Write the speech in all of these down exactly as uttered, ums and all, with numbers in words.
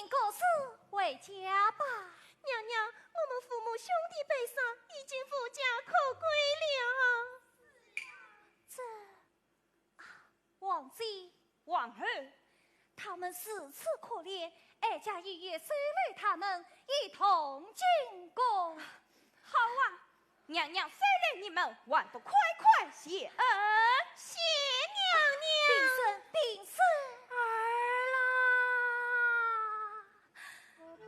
各自回家吧。娘娘，我们父母兄弟悲伤，已经无家可归了。这……啊，王姐。王后。他们如此可怜，哀家意欲收留他们，以同进宫。好啊，娘娘收留你们，还不快快谢恩？谢娘娘。平身，平身。儿啦，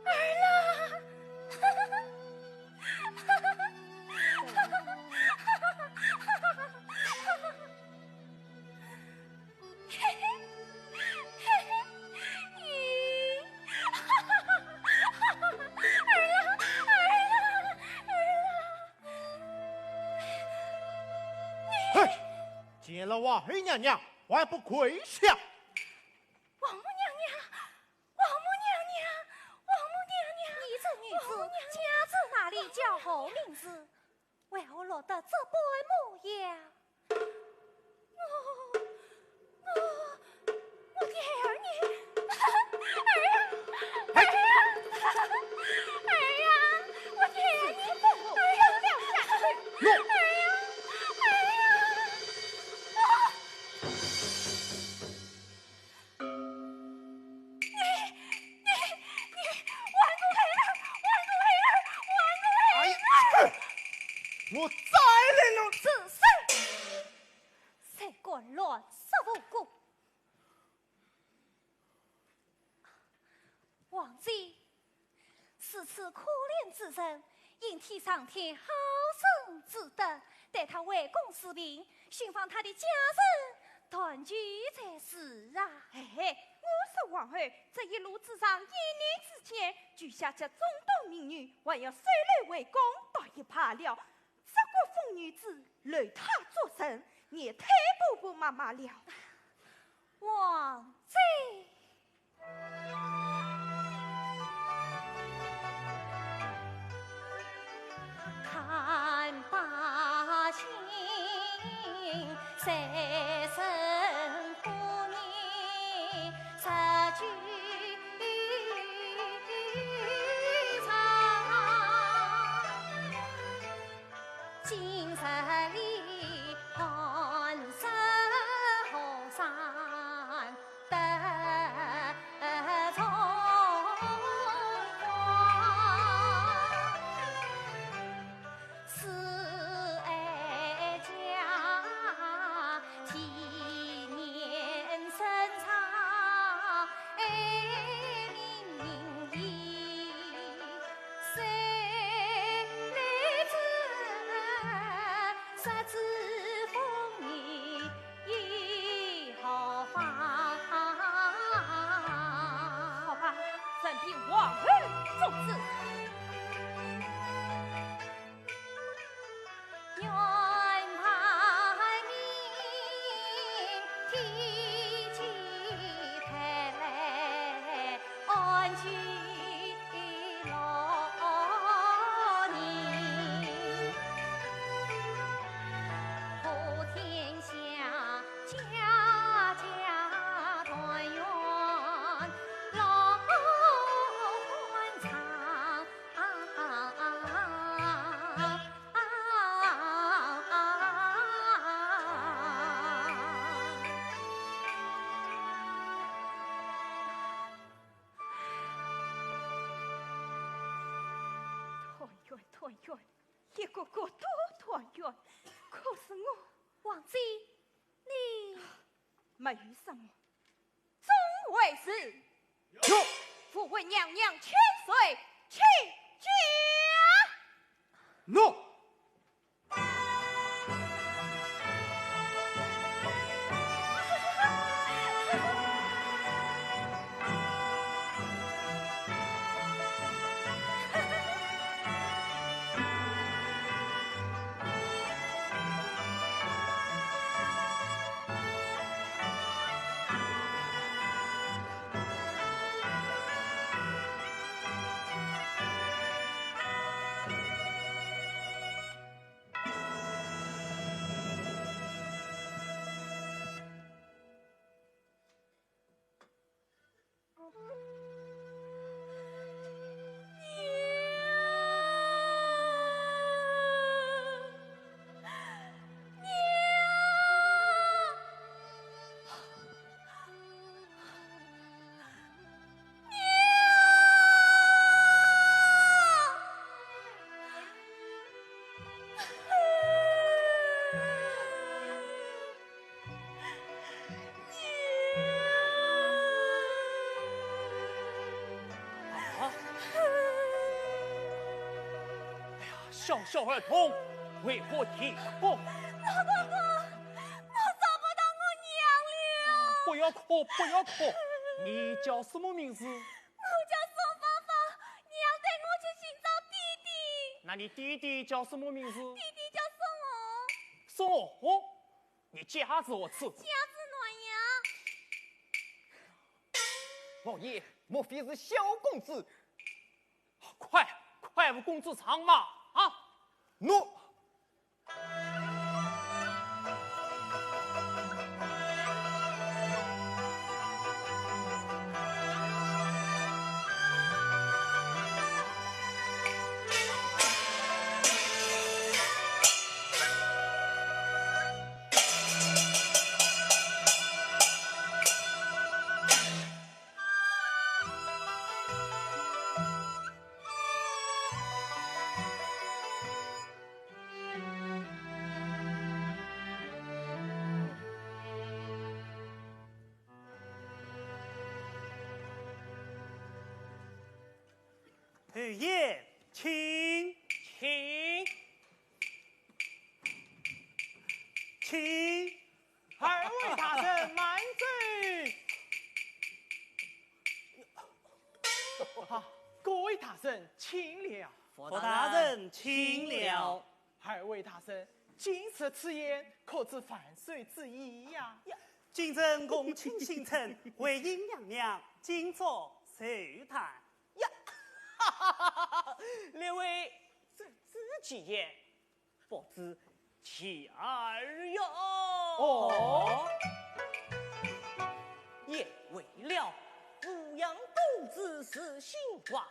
儿啦。嘿，见了王后娘娘，还不跪下？王母娘娘，王母娘娘，王母娘娘，你这女子，王母娘娘。家住哪里，叫何名字？ 为何落得这般模样？我，我，我的儿呢？儿呀，儿呀，儿呀，我的儿呢？儿呀，儿呀，儿呀，啊！ 你，你，你，还我孩儿，还我孩儿，还我孩儿！哎呀，我再来了！住手！谁敢乱说无辜？王姐， 如此可怜之人，应体上天好生之德，待他回宫治病，寻访他的家人团聚才是啊。嘿嘿，我说王后，这一路之上，一念之间，救下这众多民女，还要收留回宫，倒也罢了。这个疯女子，留她作甚，也太婆婆妈妈了。王姐。 看罢清，谁胜负你，这局场。 今日里寒舍和尚得重光，是哀家 体面生长，哎，明明一岁来子，十指风雨一毫发。好吧，任凭王后做主。 愿万民天齐泰来安居乐业，普天下家家团圆乐欢唱。 团圆，团圆，一个个都团圆，可是我……王姐，你……没有什么， 总为是。有。父为娘娘千岁请假。诺。叫小儿童为何啼哭？老公公，我找不到我娘了。不要哭，不要哭。你叫什么名字？我叫宋芳芳，娘带我去寻找爹爹。那你爹爹叫什么名字？爹爹叫宋红。宋红？你家住何处？家住南阳。王爷，莫非是小公子？快，快扶公子上马啊！喏。侯爷，请。请。请。二位大人慢走。啊，各位大人请了。福大人请了。二位大人，今设此宴，可知万岁之意呀？呀， 今日恭请新臣，回迎娘娘，今朝寿诞。呀，哈哈哈哈！列位，这，这其一，不知其二哟。哦？也为了抚养公子是新话，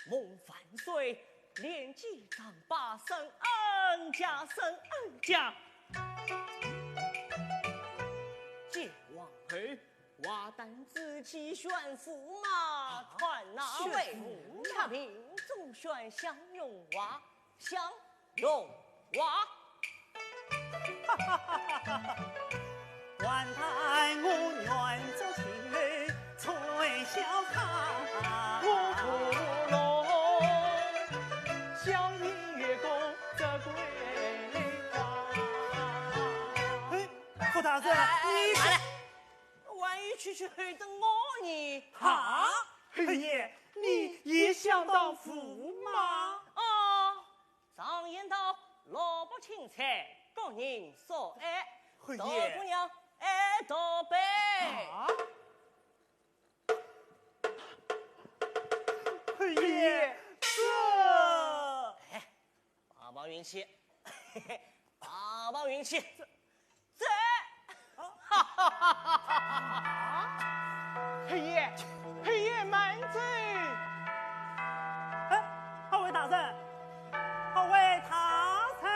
蒙万岁连记丈八，圣恩加圣恩加。接皇后，华诞之期选驸马，传哪位？选驸马。恰平中选向荣华，向 荣华。还待我愿做青楼吹箫唱。我徒劳，想凭月宫折桂花。哎，傅大人，哎，你慢来。万一区区害得我呢？啊？侯爷，你也想当驸马？哦。 常言道，萝卜青菜各人所爱，侯爷。大姑娘爱大伯。啊？侯爷，这……哎，碰碰运气，嘿嘿，碰碰运气。这 这……啊？侯爷，侯爷慢走！哎，二位大人，二位大人！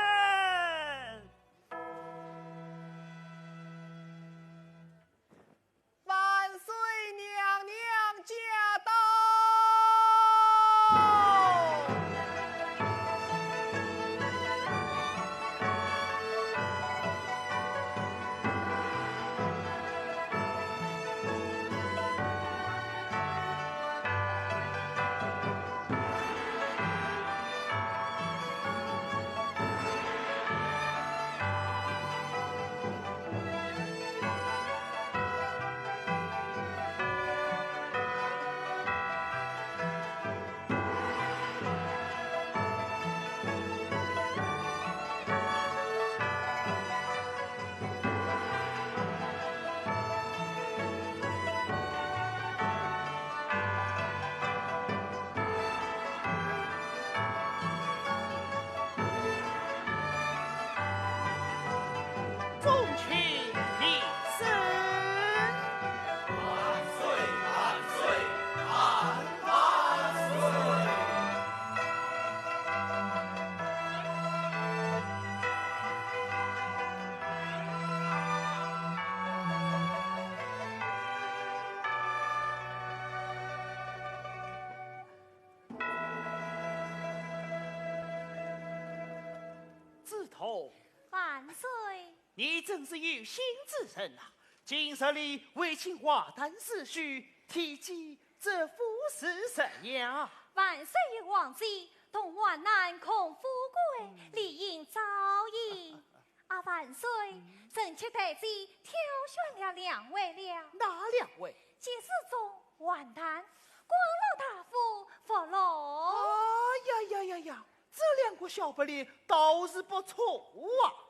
万岁娘娘驾到！ 众卿平身。万岁，万岁，万万岁！ 子图。万岁。你真是有心之人啊！今日里为请华诞侍女，题记这副诗诗呀。万岁有皇旨，同患难共富贵，理应照应。啊，万岁，嗯。臣妾代你挑选了两位了。哪两位？节度使总管大人，光禄大夫伏龙。哎呀呀呀呀，这两个小白脸倒是不错啊。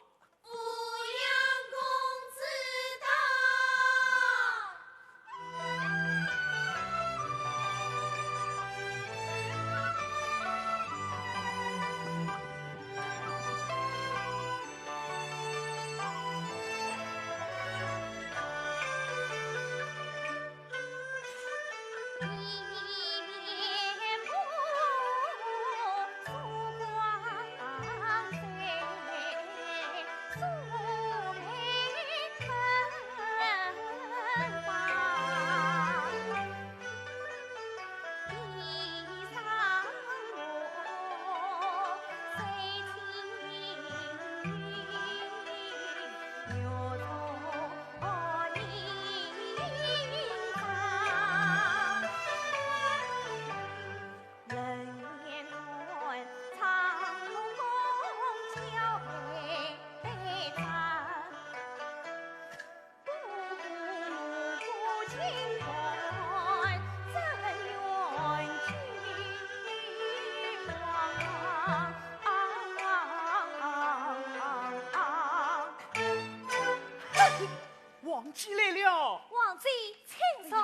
皇姐来了。皇姐，请坐。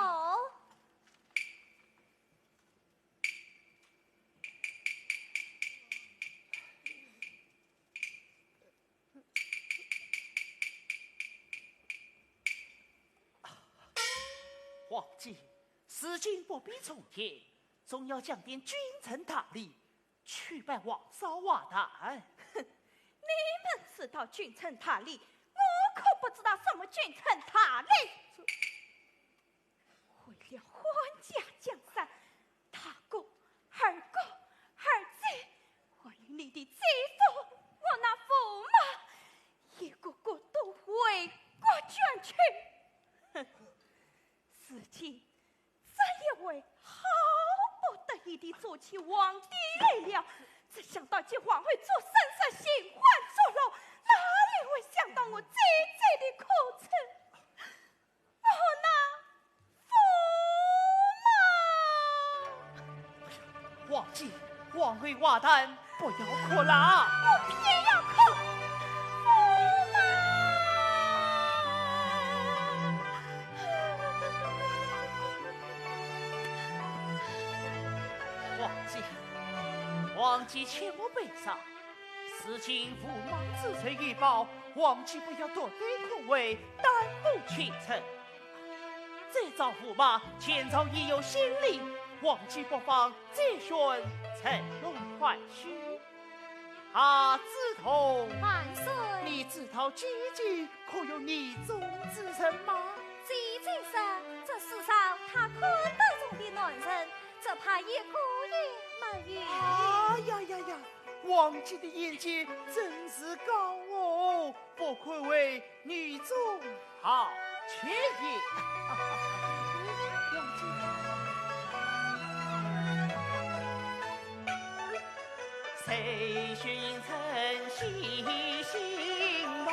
皇姐，如今不比从前，总要讲点君臣大礼，去拜皇嫂华诞。哼，你们知道君臣大礼，我可不知道什么君臣大礼。为了皇家江山，大哥、二哥、二姐，还有你的姐夫和那驸马，一个个都回国捐躯。哼，如今这一位好不得意地做起皇帝来了，只想到给皇后做声色，寻欢作乐，哪里会想到我姐姐的苦处？ 我那驸马。哎呀，皇姐，皇后华诞，不要哭了。我偏要哭，驸马。皇姐，皇姐切莫悲伤。 如今驸马之仇已报，皇姐不要独担空危，耽误前程。再找驸马，前朝已有先例，皇姐不妨再选乘龙快婿。啊，梓童。万岁。你知道季季可有意中之人吗？季季说，这世上他看得中的男人，只怕一个也没有。哎呀呀呀！ 皇姐的眼界真是高哦，不愧为女中豪杰也。谁选应承喜心动，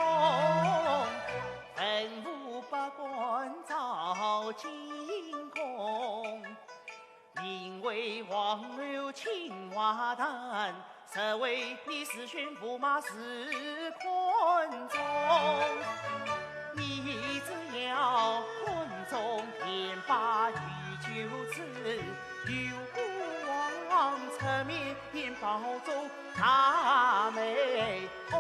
文武百官照进宫。 名为皇后请华诞，实为你自选驸马是看中。你只要看中，便把御酒斟，由孤王出面，便保奏大媒。哦。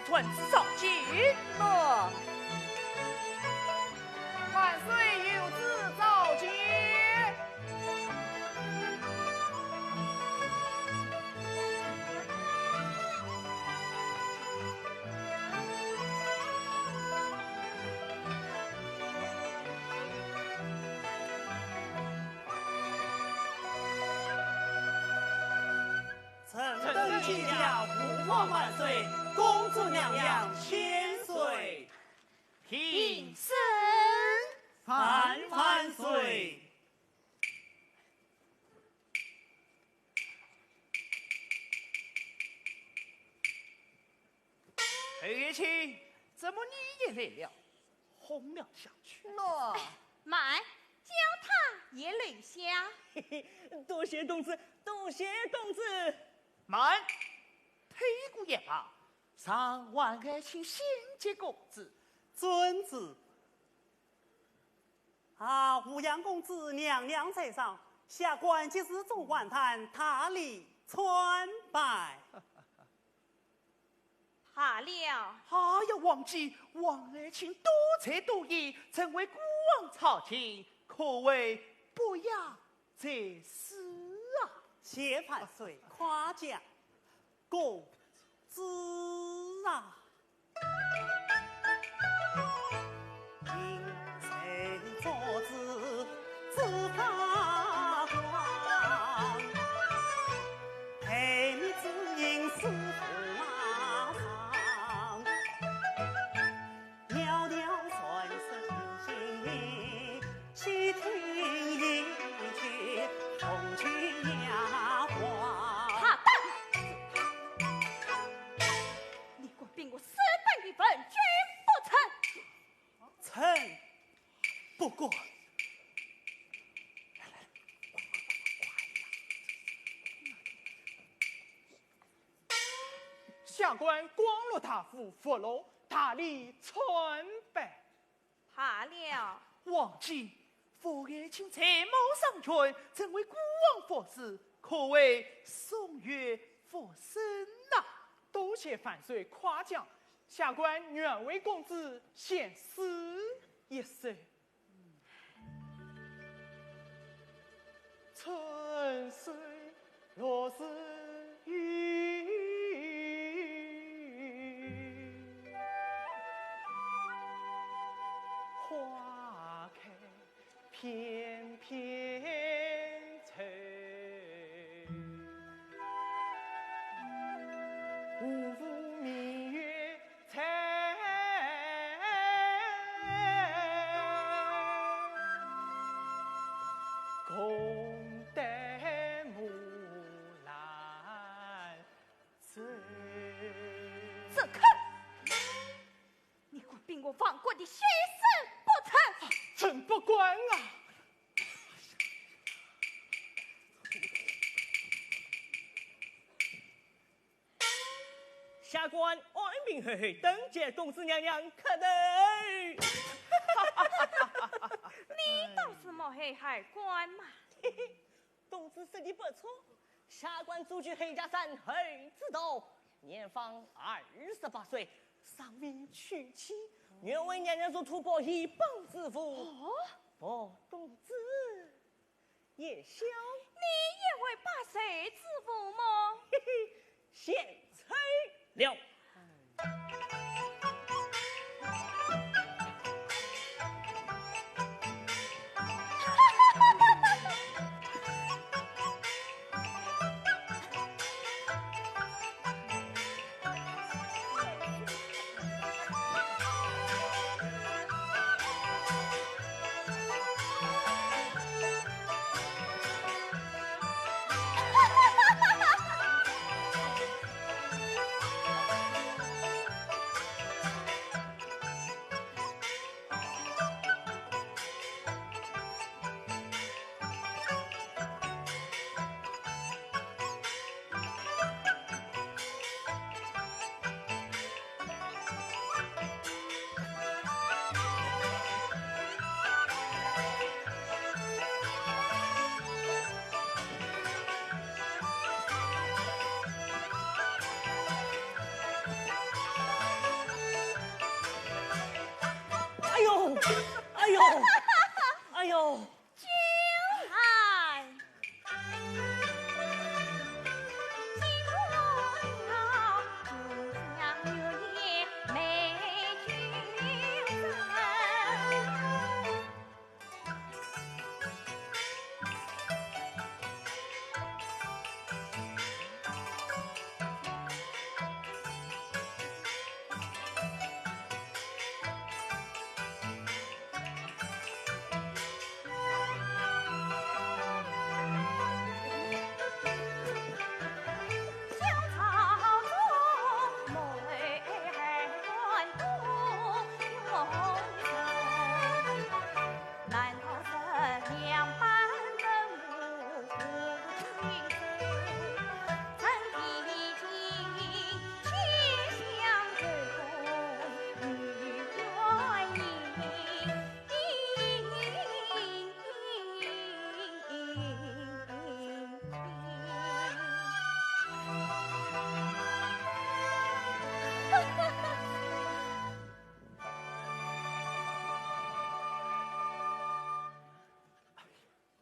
传旨召见。喏，万岁有旨召见。臣等见驾，吾皇万岁，公主娘娘千岁。平身。万万岁。侯爱卿，怎么你也来了？轰了下去。喏，慢，叫他也留下。多谢公子，多谢公子。慢，退一步也罢，让王爱卿先见公子。遵旨。啊，湖阳公子娘娘在上，下官即时送王探大礼参拜。罢了。哎呀，王姐，王爱卿多才多艺，成为孤王朝廷，可谓不亚才子啊。谢万岁夸奖，公子啊。 好的，你敢禀我私奔的文君不成？ 臣不敢。下官光禄大夫伏龙，大礼参拜。罢了。王姐，伏爱卿才貌双全，成为孤王服侍，可谓松月服身呐。多谢万岁夸奖，下官愿为公子献诗一首。 春水落日余，花开片片愁。 无无明月在，共对木兰舟。住口！你敢禀我亡国的先生不成？臣不敢啊！ 下官安平侯侯，登见公子娘娘磕头。你倒是么侯侯官嘛。公子说的不错，下官祖籍侯家山侯子洞，年方二十八岁，尚未娶妻，愿为娘娘做托钵以帮主父。哦？哦，公子 也笑。你也会拜谁之父吗？嘿嘿，献丑了。哎呦，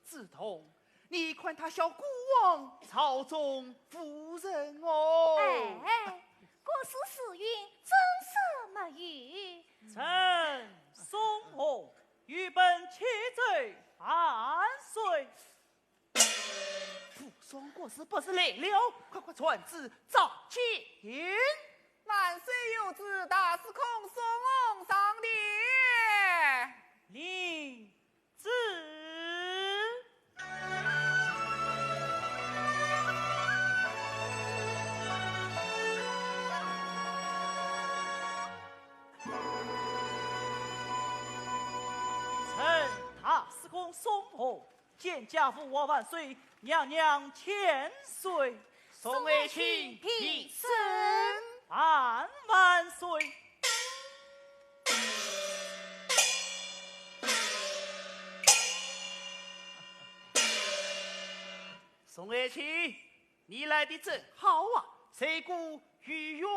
梓童，你看他笑孤王朝中无人哦。哎，国师时运真是没有。臣宋弘与本启奏万岁。无双国师不是来了，快快传旨召见。万岁有旨，大司空宋弘上殿。领旨。臣大司空宋弘 见驾父王万岁，娘娘千岁。宋爱卿平身。万万岁。宋爱卿，你来得正好啊，谁故御苑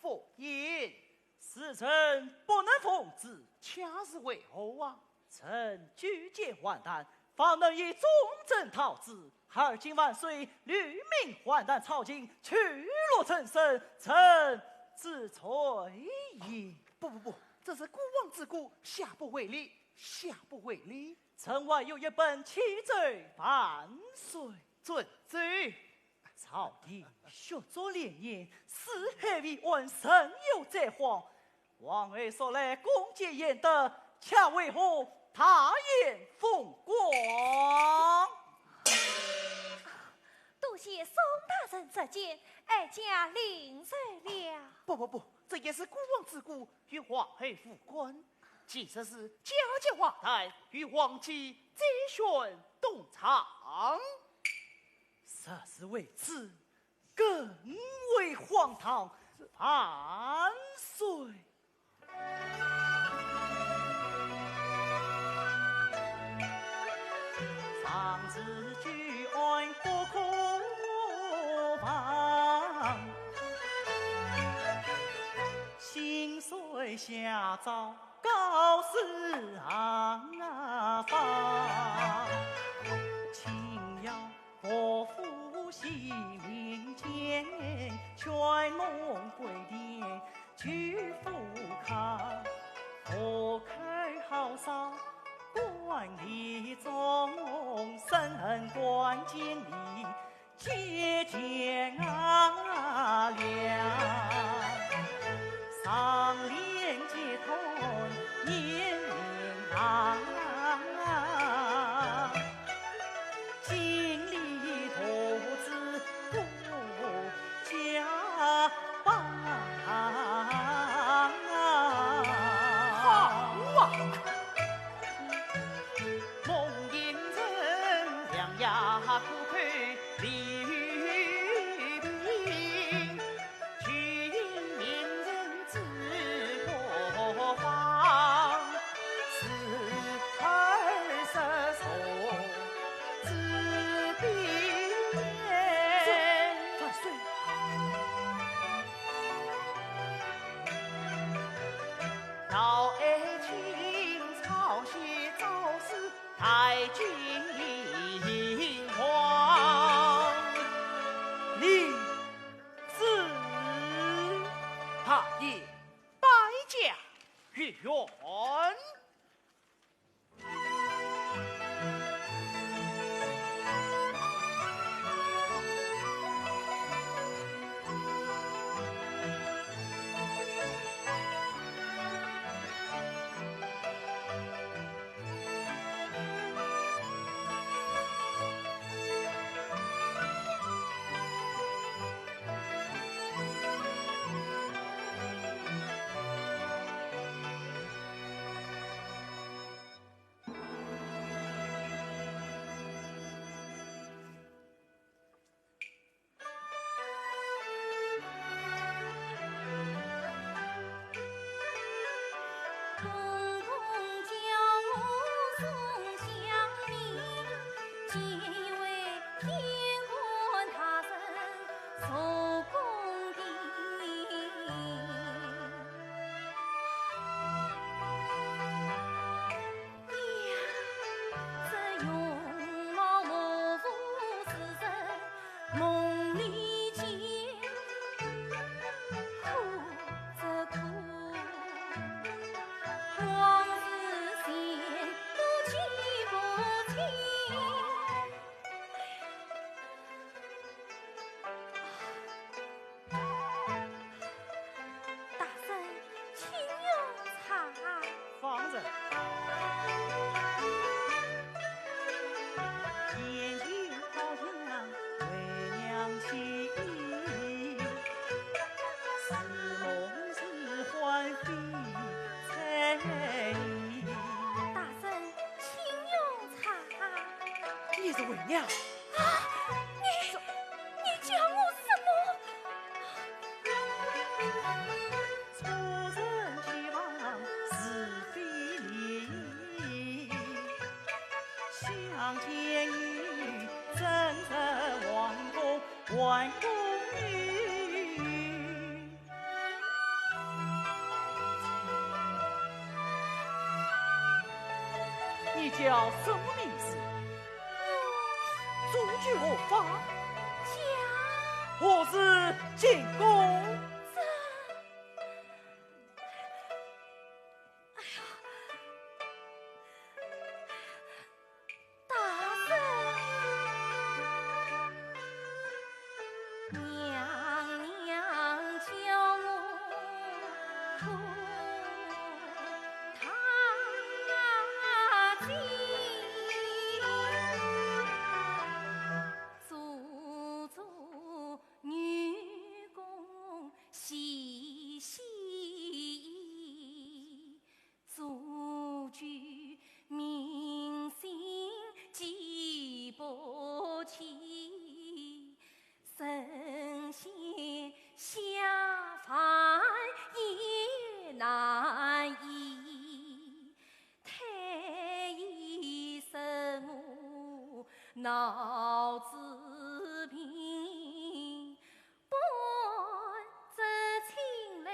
赴宴？ 时辰不能奉旨。恰是为何啊？臣举荐还丹，方能以忠臣讨子，而今万岁律命还丹操琴，取乐陈升，臣之罪也。不不不，这是孤王之过，下不为例，下不为例。臣还有一本启奏万岁。准奏。 朝廷削足连年，四海为安，人有灾荒。皇后素来恭俭贤德，却为何大宴风光？多谢宋大人接见，哀家领受了。不不不，这也是孤王之过，与皇后无关。既然是佳节华台，与皇姐再选东床。 实是为此，更为荒唐。万岁！上至九安不可忘，薪水下照 告示行房，轻摇薄扶西民间，全弄归田去赴考。户口号召官立中，身份关键里 节节啊亮，上联皆通年名堂，经历途之不加榜。好啊！ 去迎名人之太君王。领旨。大爷拜驾。御免。大人，请用茶。放着。大人，请用茶。你是为娘？啊，你，你叫我什么？你叫什么名字？祖居何方？家。何时进宫？这，哎呀，大人。娘娘叫我看她去，做做女工洗洗衣。 祖居民心记不起，神仙下凡也难移。太医说我脑子病，半日请来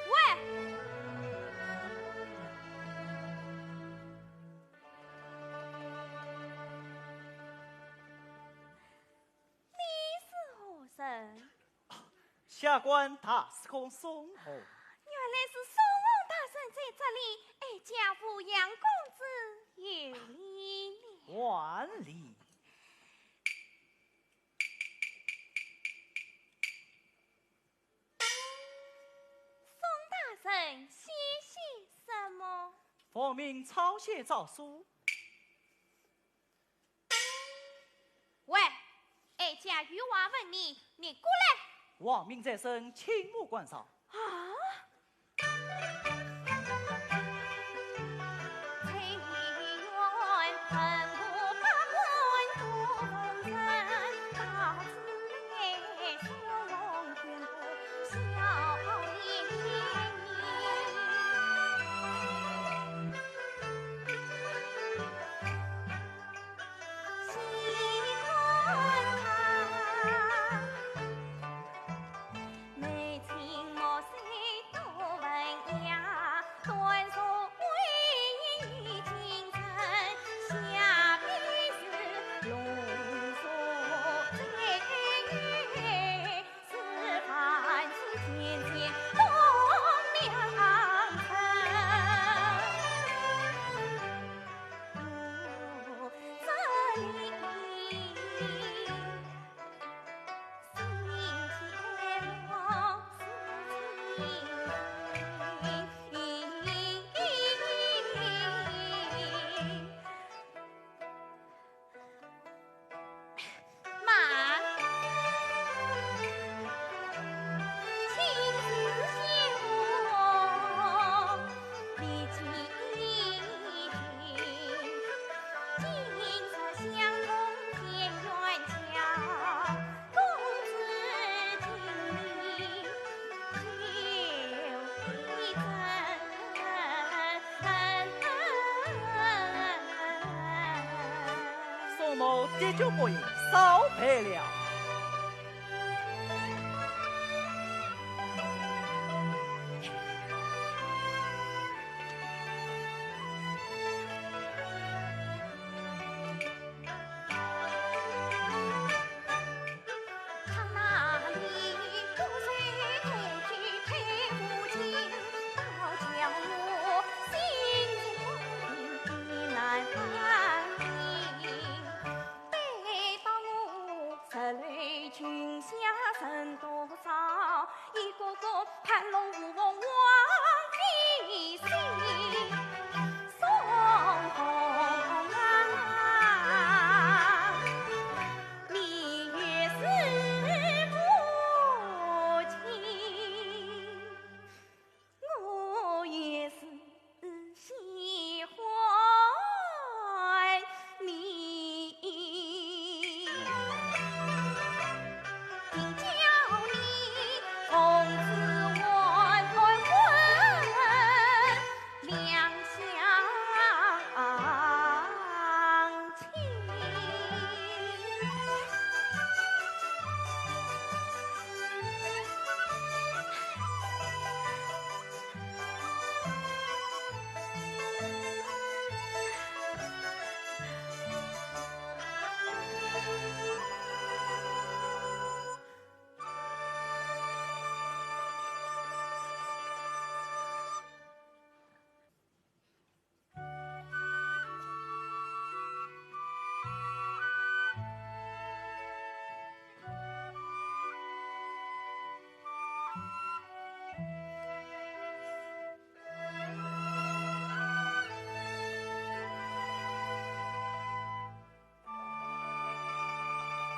喂！你是何人？ 下官大司空宋弘。原来是宋弘大人在这里，哀家扶杨公子有礼了。还礼。宋大人写些什么？奉命抄写诏书。 喂，哀家有话问你，你过来。皇命在身，请马关照。啊？我的脚步也少陪了。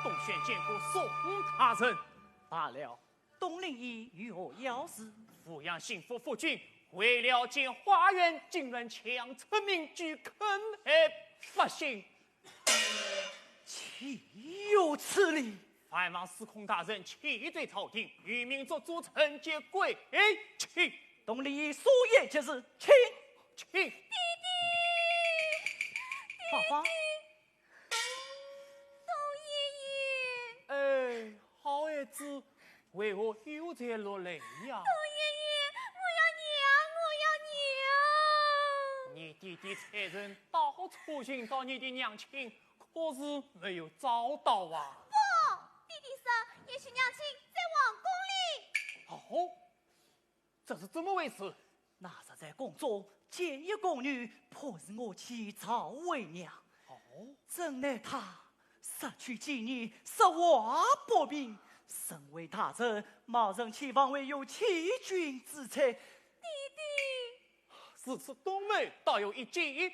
董宣见过宋大人。罢了，董令尹有何要事？府尹心腹府尹，为了建花园，竟然强拆民居，坑害百姓。岂有此理！还望司空大人启奏朝廷，与民作主，惩戒贵戚。董令尹速言其事，请。请。爹爹，爸爸。爹爹。 董爷爷。哎，好孩子，为何又在落泪呀？董爷爷，我要娘，我要娘。你爹爹差人到处寻找你的娘亲，可是没有找到啊。不，爹爹说，也许娘亲在皇宫里。哦， 这是怎么回事？那日在宫中见一宫女，怕是我妻赵为娘。哦。怎奈她失去记忆，说话不明，身为大臣，冒认妻房，会有欺君之罪。爹爹。如此董某倒有一计。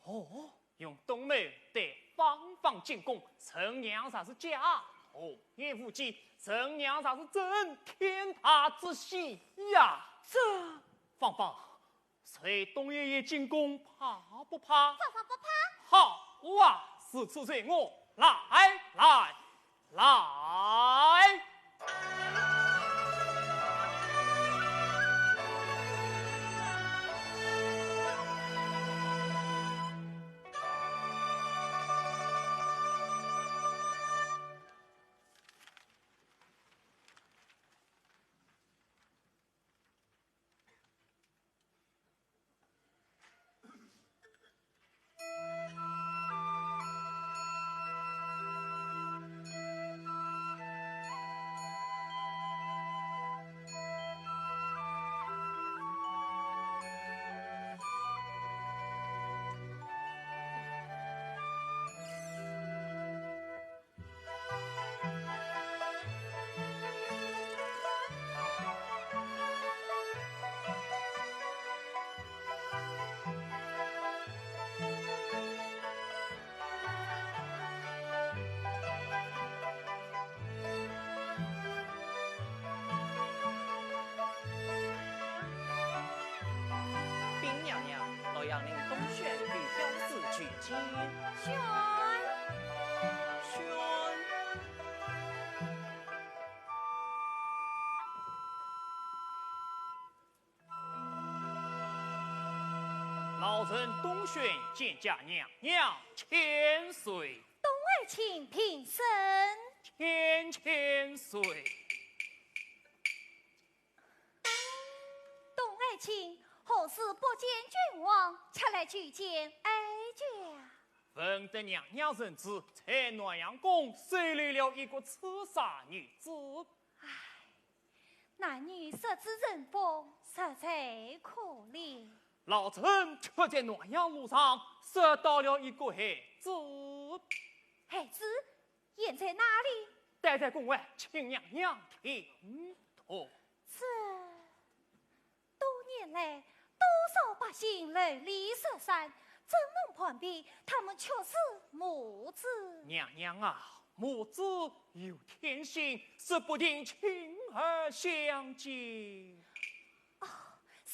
哦。 用董某带芳芳进宫，陈娘若是假，童年无忌，陈娘若是真，天大之喜呀！这……芳芳，随董爷爷进宫，怕不怕？芳芳不怕。好啊，如此随我。来，来， 来。禀娘娘，洛阳令董宣有要事求见。宣。宣。老臣董宣见驾，娘娘千岁。董请平身。千千岁。董爱卿，何事不见君王，却来求见哀家？闻得娘娘圣旨，在南阳宫收留了一个痴傻女子。唉，那女失子成风，实在可怜。老臣却在南阳路上拾到了一个孩子。孩子？现在哪里？待在宫外，请娘娘听候。这，多年来，多少百姓流离失散，怎能判别他们确是母子？娘娘啊，母子有天性，说不定亲儿相见。哦，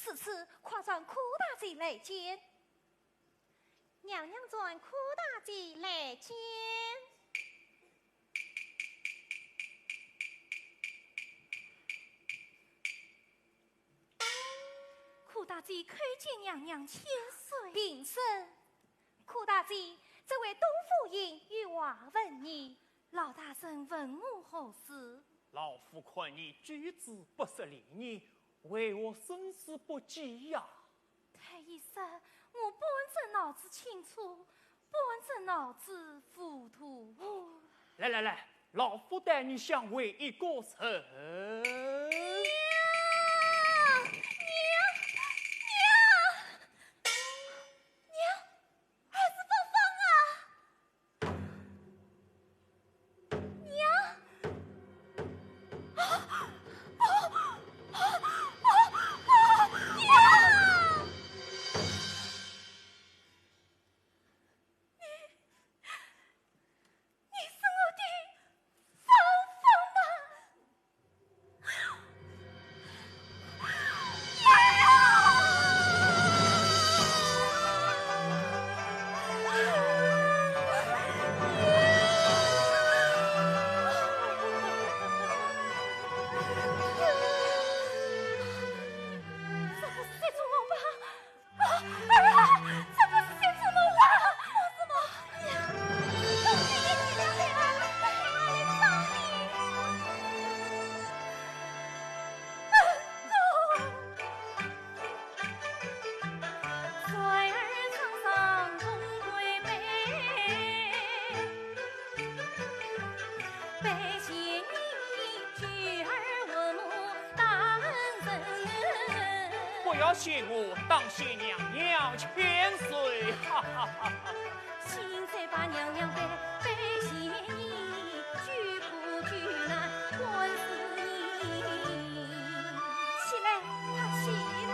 如此，快传苦大姐来见。 娘娘传苦大姐来见。苦大姐叩见娘娘千岁。平身。苦大姐，这位董夫人有话问你。老大人问我何事？老夫看你举止不失礼仪，为何生死不计呀？ 太医说，我半日脑子清楚，半日脑子糊涂。来来来，老夫带你相会一个人。娘，娘，娘，娘，儿子发疯啊！ 娘！娘！你，你是我的芳芳吗？ 这不是这种梦吧？ 啊，儿啊，这不是仙子梦啊！为什么？哎呀，我给你点亮的儿，我给儿来帮你。啊，不要谢我，当谢娘娘千岁，哈哈哈哈。起来，快起来。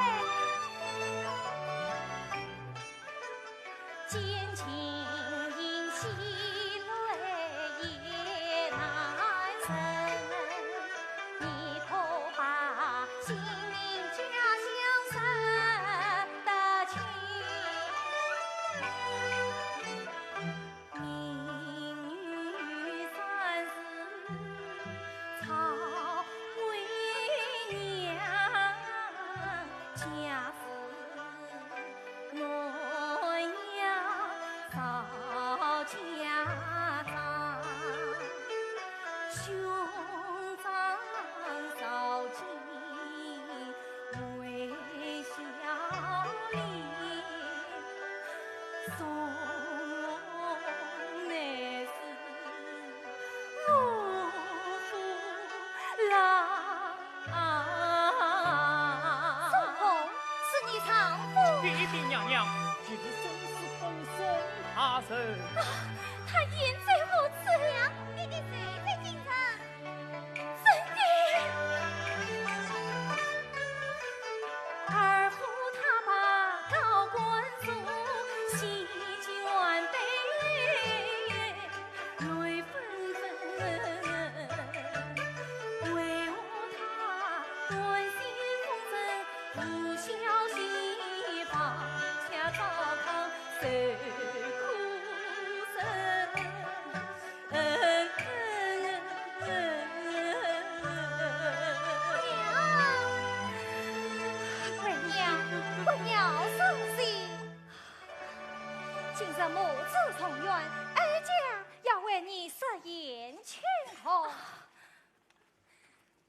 宋弘，是你丈夫？一禀娘娘，就是宋氏公宋大人。啊，他现在何处？娘，爹爹就在京城。 真的？为娘，为娘伤心。今日母子重圆，哀家要为你设宴请客。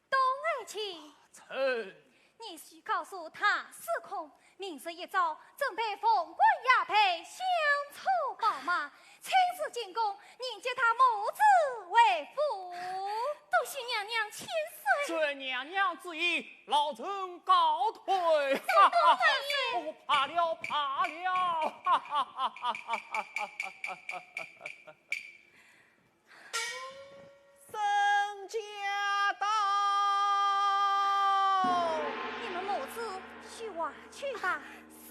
东爱卿，臣。你去告诉大司空，明日一早准备凤冠霞帔、香车宝马，亲自进宫迎接他母子回府。多谢娘娘千岁。遵娘娘旨意，老臣告退。哦，罢了，罢了。沈驾到。你们母子去吧。去吧。是。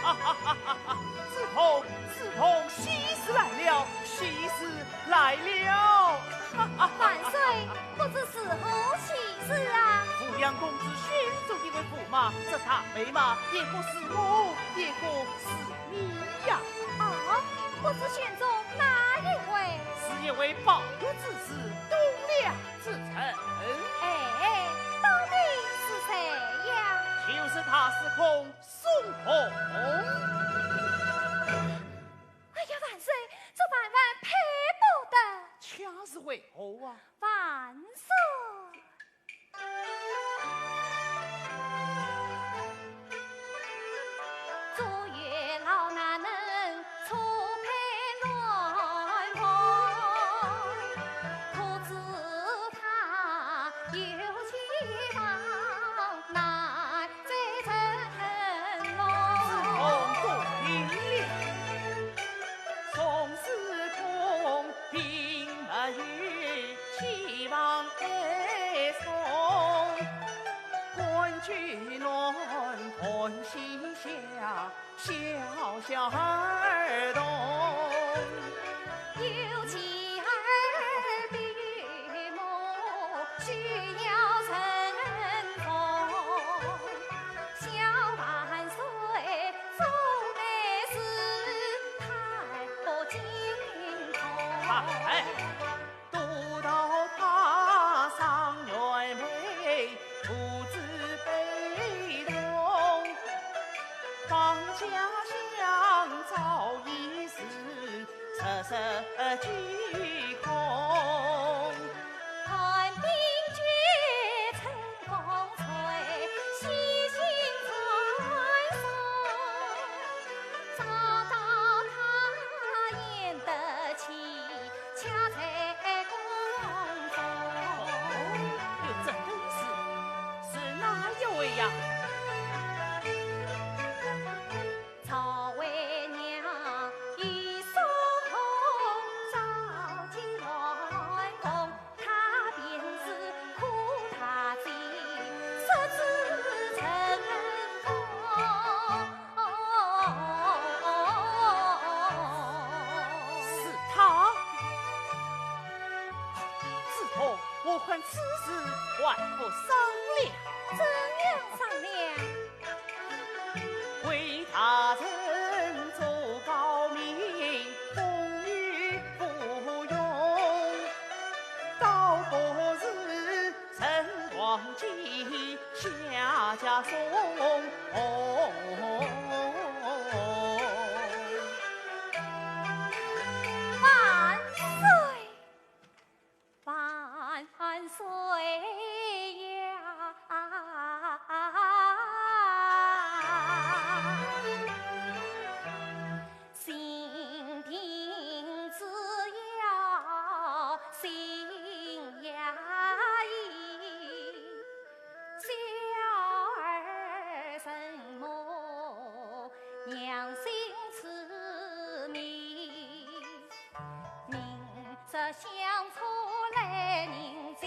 哈哈哈哈哈！梓童，梓童，喜事来了，喜事来了！哈哈哈哈！万岁，不知是何喜事啊？扶阳公子选中一位驸马，这大美嘛，也可是我，也可是你呀。哦，不知选中哪一位？是一位宝玉之子，栋梁之臣。哎，到底是谁呀？就是大司空宋弘。哎呀，万岁，这万万配不得。恰是为何啊？万岁！梓童多病了，从司空病没有，期望哀送。官居鸾盘膝下， 小小儿童。有其儿必有母，须要慎重。小万岁做媒时，太不经痛。哎。 独道他双元妹，父子悲痛。方家香早已是，实实虚空。寒冰绝尘风吹，细心传送。 找到他演得起，恰在宫中。哦，有这等事，是哪一位呀？赵为娘与宋弘早结鸾宫， 他便是苦他姐，失子成功。是他？梓童，我看此事还可商量。怎样商量？ 为大臣做高明，封于附庸，倒不如成王继下，家中。万岁！ 万岁呀！性平之要，性要义，小儿成母，娘心慈密。 明日香车来迎接，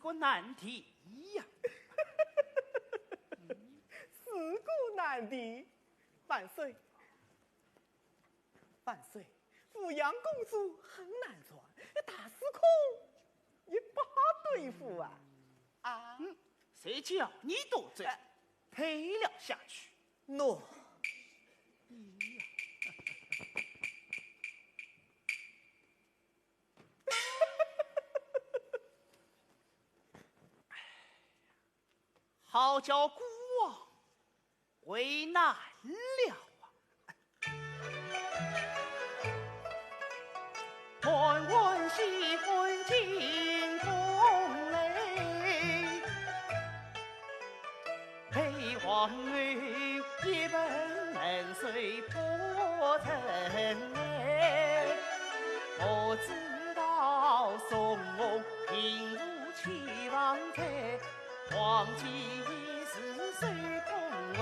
个难题呀。是个难题。万岁，万岁，扶阳公主很难缠，大司空也不好对付啊。啊？嗯，谁叫你多嘴，哎。退了下去。喏。好叫孤王为难了啊！满碗喜欢进宫来，陪皇后一盆冷水不曾来。我知道宋弘平复欺王罪，皇帝一时受宠爱，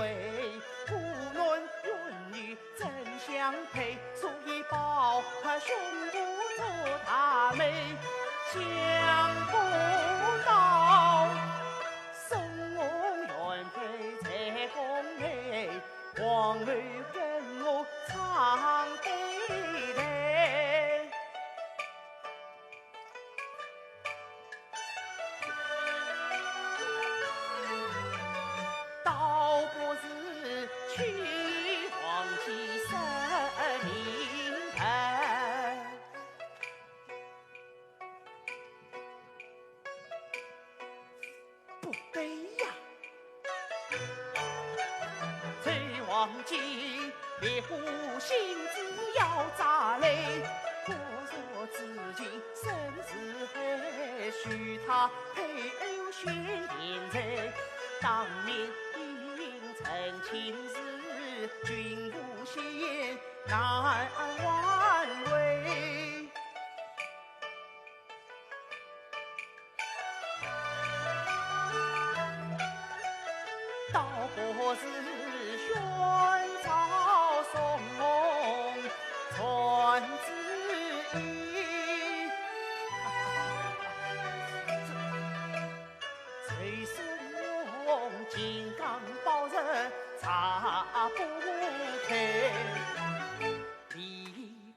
故nun怨女 怎相配？所以抱胸脯做大媒，想不到宋弘原配在宫内，皇后跟我唱对台。 倒不如去皇帝说明白。不对呀，周皇帝 别无心思要炸雷，我若知情甚是害，许他配偶选贤才，当面应承亲事，君无心难挽回。 倒不如选朝送传旨意，谁送金刚宝石查不开。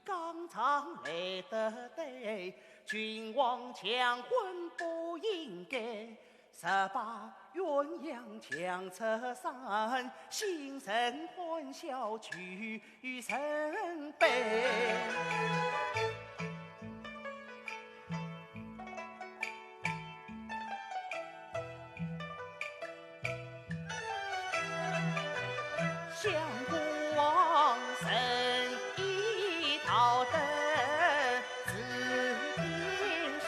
刚刚来得对，君王强婚不应该，十八鸳鸯抢出山，心生欢笑九成悲。 相国王仁义道德治天下，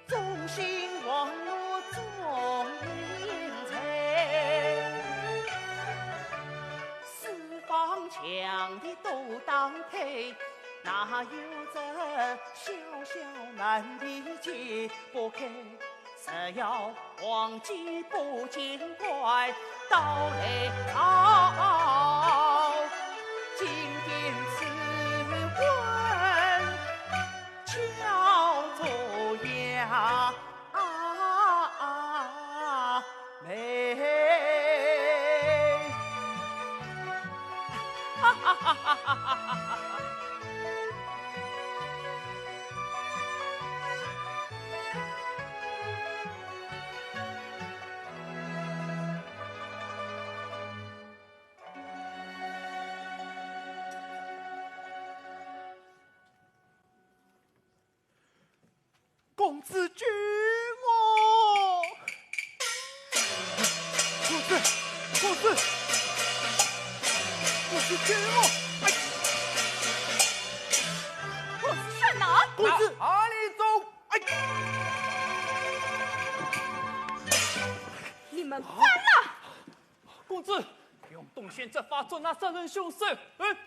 忠心王我忠民才。四方强敌都当退，哪有这小小难题解不开？ 只要皇帝不见怪，到来朝，金殿赐官，巧做杨梅。 公子救我！公子，公子，公子救我！哎，公子去哪？公子，哪里走？哎，你们反了！公子，用洞穴阵法捉拿杀人凶手。嗯，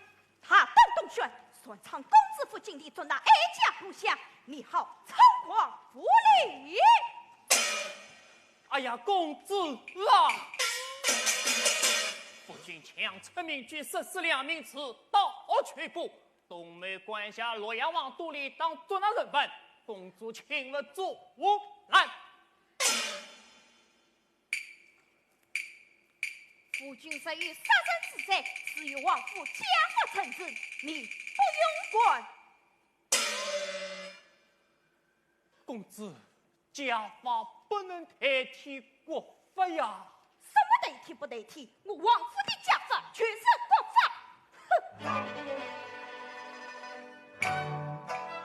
他登洞穴，擅闯公子府禁地，捉拿哀家部下，你好猖狂无礼！哎呀，公子啦！夫君强拆民居，杀死良民，此盗取物，东吴管辖洛阳王都理当捉拿人犯。公主请了坐来。夫君若有杀身之罪，是由王府家法处置，你不用管。公子，家法不能代替国法呀。什么代替不代替？我王府的家法就是国法。哼！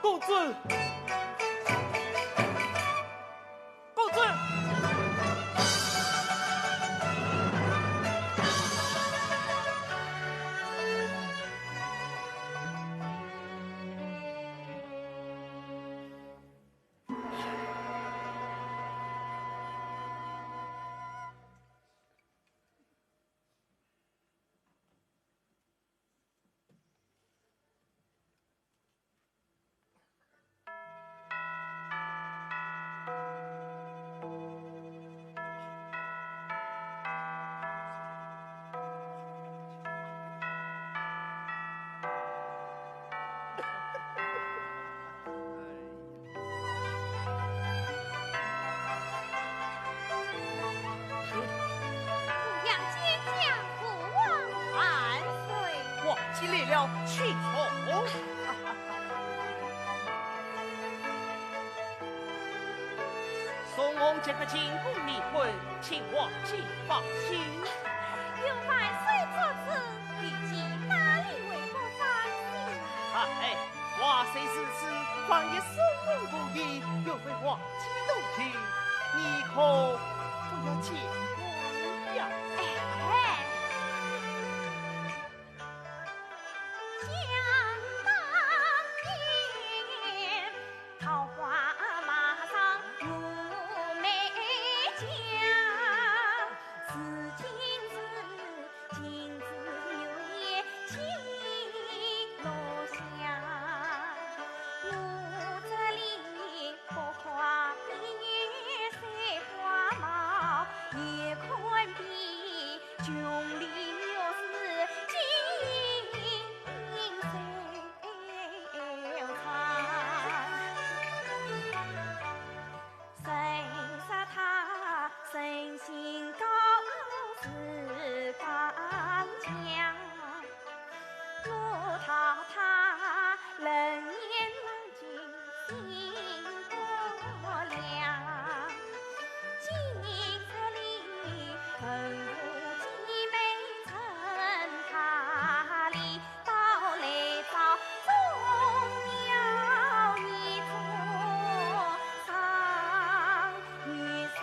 公子，公子。送我这个金箍迷魂，请王姐放心。有万岁作主，玉佩哪里会不放心？哎，话虽如此，万一送我无恙，又非王姐动情，你可不要见怪呀。哎，哎。 想当年，桃花马上我们家，如今是金枝玉叶紧落下，我这里 不花也是花帽，也看比琼林玉树金银水长。谁说他身形高是刚强？ 我道他冷眼望君心不凉，今日这里恨不及妹趁他里，到来朝中要你做上女相。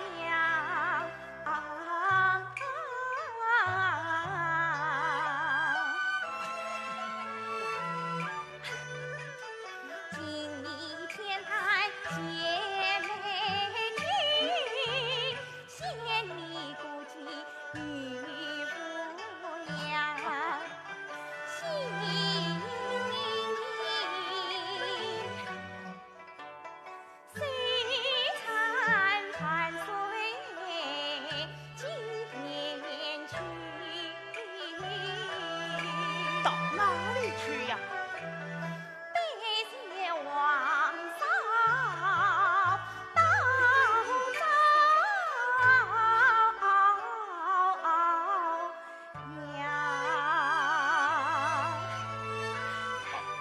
到哪里去呀？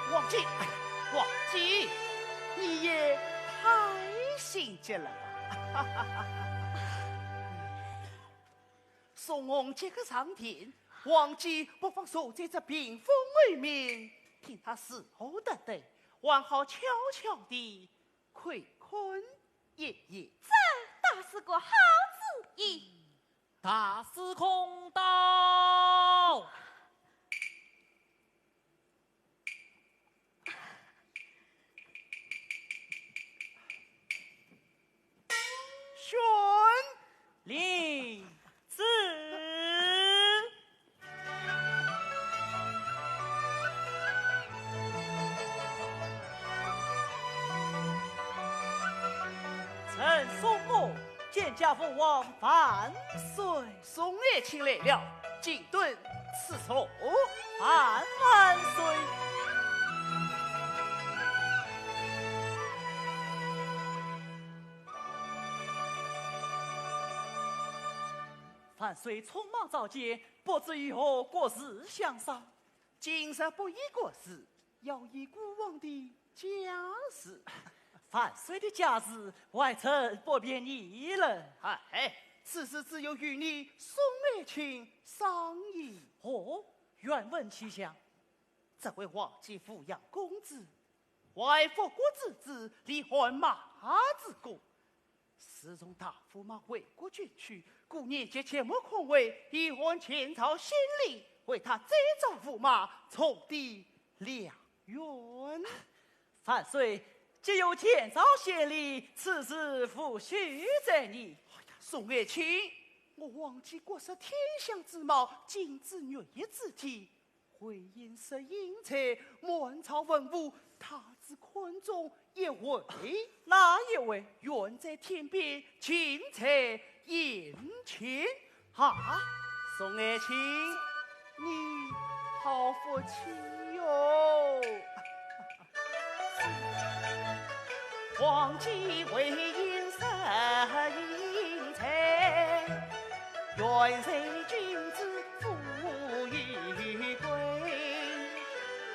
王姐，哎，王姐，你也太心急了吧。送我这个上殿，王姐不妨坐在这屏风后面，听她如何答对，还好悄悄地 看看一眼。这倒是个好主意。大司空到。宣。领旨。 臣宋弘见驾奉王万岁。宋爱卿来了，请登此座。万万岁。万岁匆忙召见，不知有何国事相商？今日不议国事，要议孤王的家事。万岁的家事，外臣不便议论。哎，此事只有与你宋爱卿商议。哦，愿闻其详。这位王继抚养公子，怀复国之志，立汗马之功。 自从大驸马回国军去，故年节前往孔会，以汗前朝先例，为他再造驸马，重抵良缘。万岁，既有前朝先例，此事无需再议。哎呀，宋爱卿，我王继国色天香之貌，金枝玉叶之体， 回音色英才，满朝文武，他只看中一位。哪一位？远在天边，近在眼前。啊，宋爱卿，你好福气哟！王继回音色英才， 远在君子富裕贵，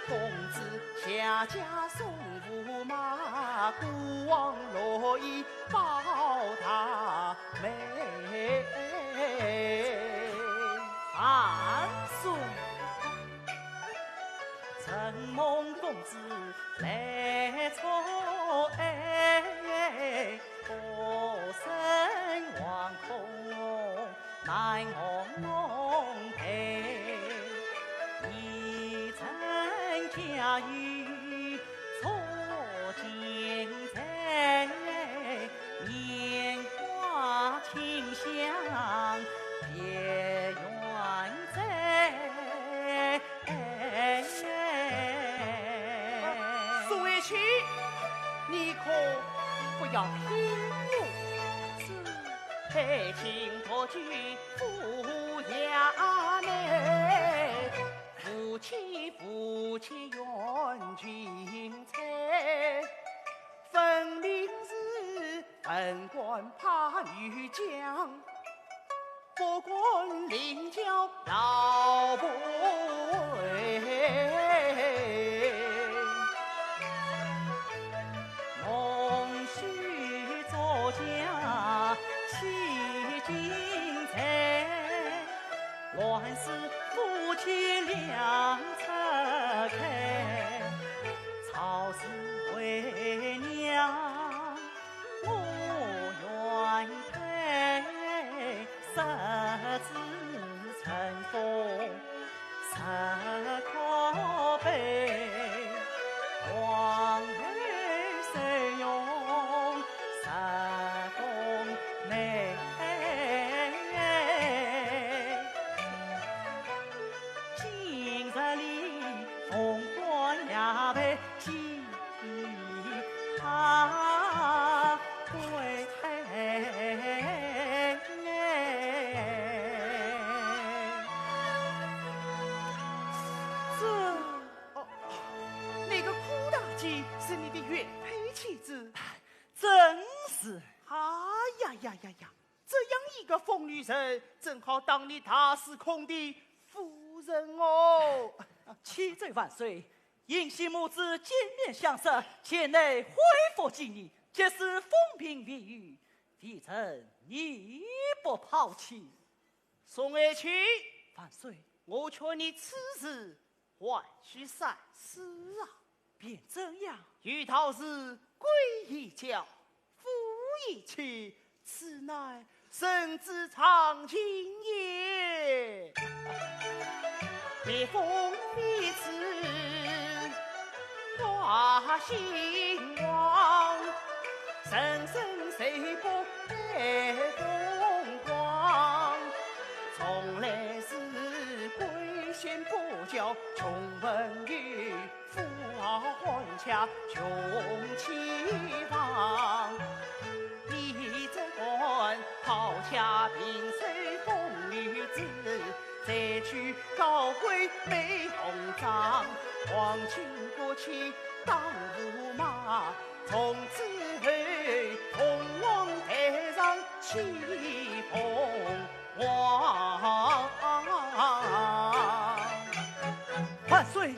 公子下嫁送驸马，孤王乐意报大媒。万岁。承蒙公子来错爱， 孤身横空难共陪，你怎家有初见才，年华清香别远哉。 哎，宋爱卿，你可不要听我。爱卿独居府衙内，夫妻夫妻远近猜，分明是文官怕女将。 不敢领教老不为，弄虚作假欺君才，乱世夫妻两侧开，曹氏为娘 我愿配，十指成凤十可悲，皇后受用十功名。今日里凤冠霞帔 这，哦，那个苦大姐是你的原配妻子？正是。哎呀呀呀呀，这样一个疯女人，正好当你大司空的夫人哦。启奏万岁， 幸喜母子见面相识，前来恢复记忆，即使风平雨雨，微臣义不抛弃。宋爱卿，万岁，我劝你此事还须三思啊。便怎样？有道是贵以教， 夫以妻，此乃人之常情也。蜜蜂蜜子花心黄，人生谁不爱风光？从来是贵贱不教，穷朋友 富豪欢恰穷妻房。你只管抛下平生风流志，再娶高贵美红妆。皇亲国戚当驸马，从此后凤凰台上起风。万岁，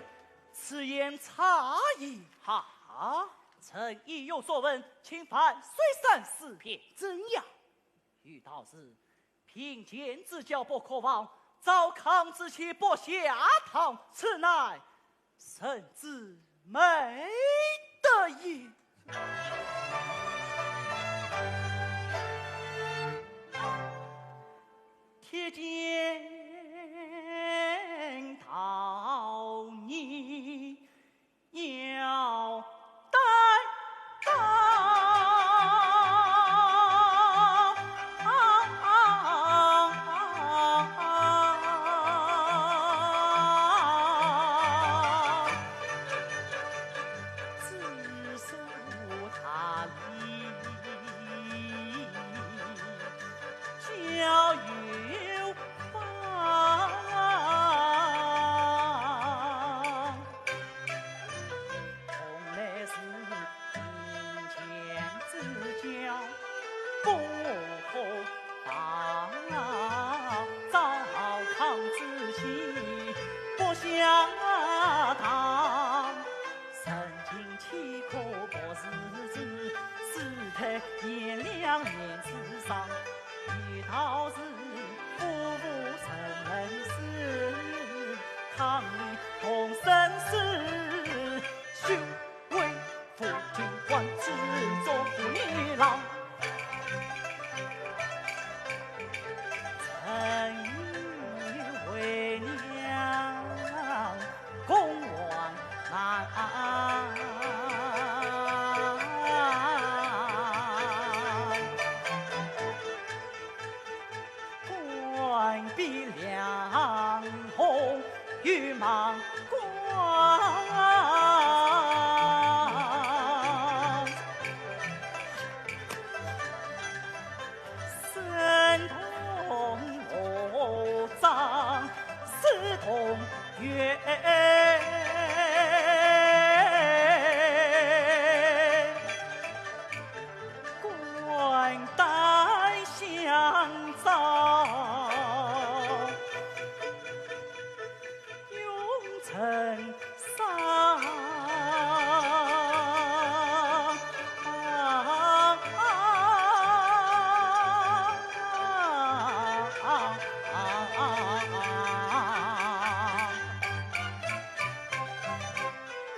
此言差矣。哈，臣意有所闻，请万岁三思。便怎样？有道是，贫贱之交不可忘，糟糠之妻不下堂，此乃 臣之美德也。铁肩道义要担当。知书达理，交友方。 从来是贫贱之交不可忘，糟糠之妻不下堂。人情岂可不自知，世态炎凉面子上，有道是 夫妇成人事，堂里同生死，修为夫君还之做父女郎。臣与为娘共患难。 关闭两红玉满关。生同火葬，死同月。 肝胆相照，永成伤。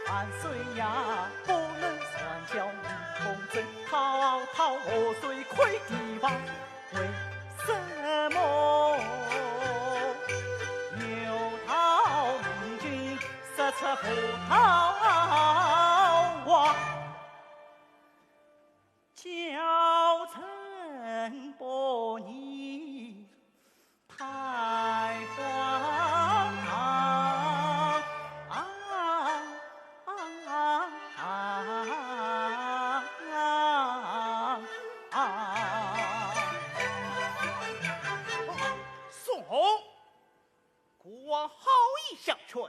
万岁呀，不能传教，你公正，滔滔河水快地方。为什么有道明君说出葡萄话？教臣不义 太荒唐。宋弘，孤王好意相劝，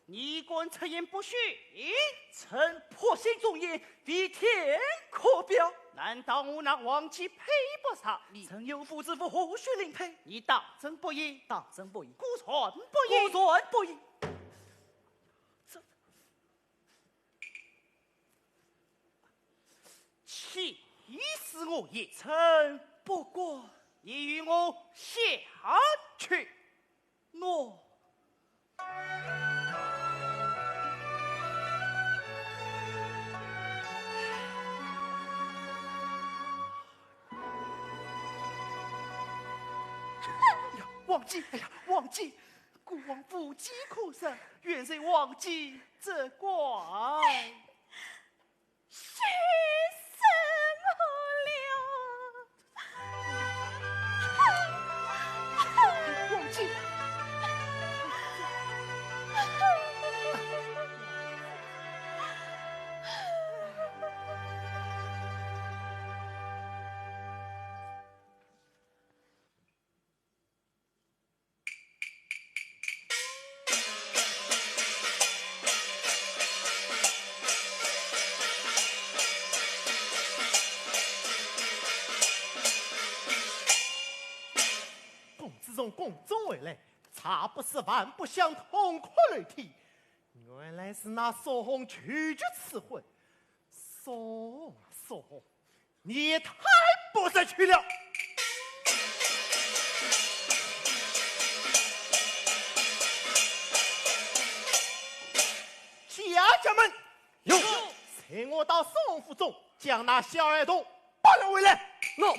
你敢出言不逊？臣破信忠言，为天可表。难道我那王姬配不上你？臣有妇之夫，何须另配？你当真不依？当真不依。果然不依？果然不依。这，岂是我意？臣不过。你与我下去。 喏。哎呀，王姬，哎呀，王姬，孤王无计可施，愿随王姬责怪。 许什么了？王姬。中回来，茶不思饭不想，痛哭流涕。原来是那苏红拒绝赐婚。苏红啊苏红，你也太不识趣了。家将们，有，随我到苏府中，将那小儿童bắt了回来。喏。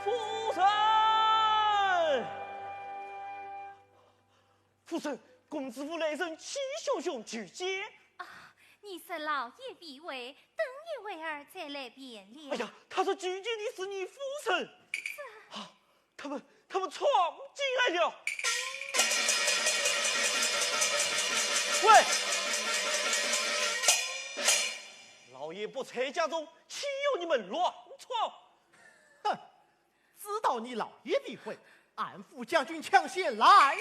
夫人！夫人，公子府来人，气汹汹求见。啊，你说老爷避讳，等一会儿再来便了。哎呀，他说求见的是你夫人。这……啊，他们，他们闯进来了。喂，老爷不在家中，岂有你们乱闯？哼， 知道你老爷避讳，俺副将军抢先来了。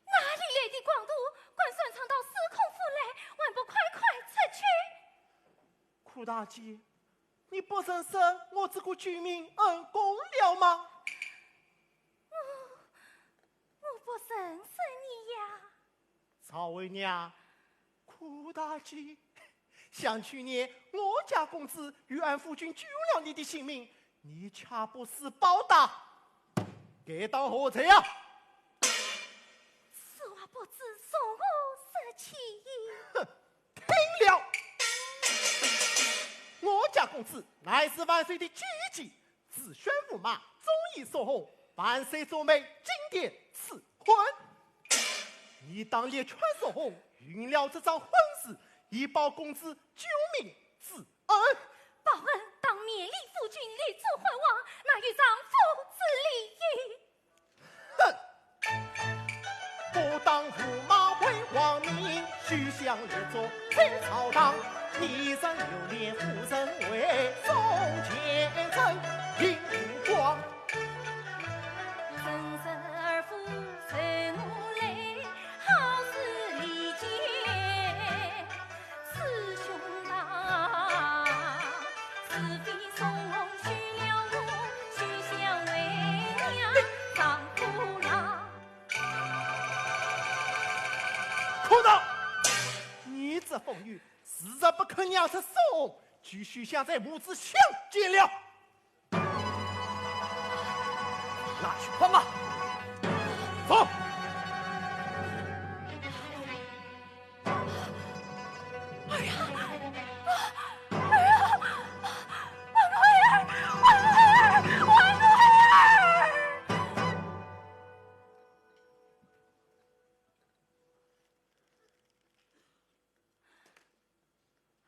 哪里来的狂徒，敢擅闯到司空府来，还不快快出去？苦大姐，你不曾说我这个救命恩公了吗？我，我不曾说你呀。赵为娘，苦大姐，想去年我家公子与俺夫君救了你的性命，你却不思报答，该当何罪啊？此话不知从何说起。哼，听了，我家公子乃是万岁的御姐，子孙无马，终以送红，万岁做媒，金殿赐婚。你当力劝送红，允了这桩婚事，以报公子救命之恩。报恩当勉励夫君立足辉煌，那与丈夫之礼也。哼！不当胡马为王命，休想立足在朝堂。你若留恋夫人为中间人，引无光。人生而富，谁无累？好事理解。 师兄啊，是非从容，许了我，许下为娘，丈夫啦。可恼！你这疯女，自然不肯娘子送，就休想再母子相见了。 拿去放啊！走。儿呀，儿呀，儿呀，我的儿，我的儿，我的儿！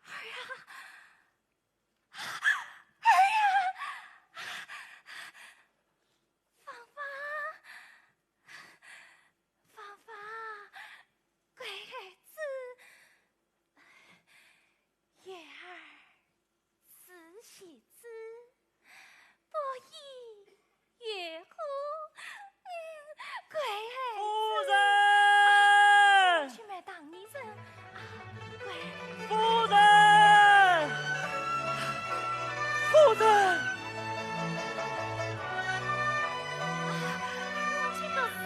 儿呀！ 哎呀，芳芳，芳芳，乖儿子，月儿，慈禧子，不依 也哭，嗯，乖儿子。夫人！去买糖衣子，啊，乖。夫人！夫人！啊，我去读书，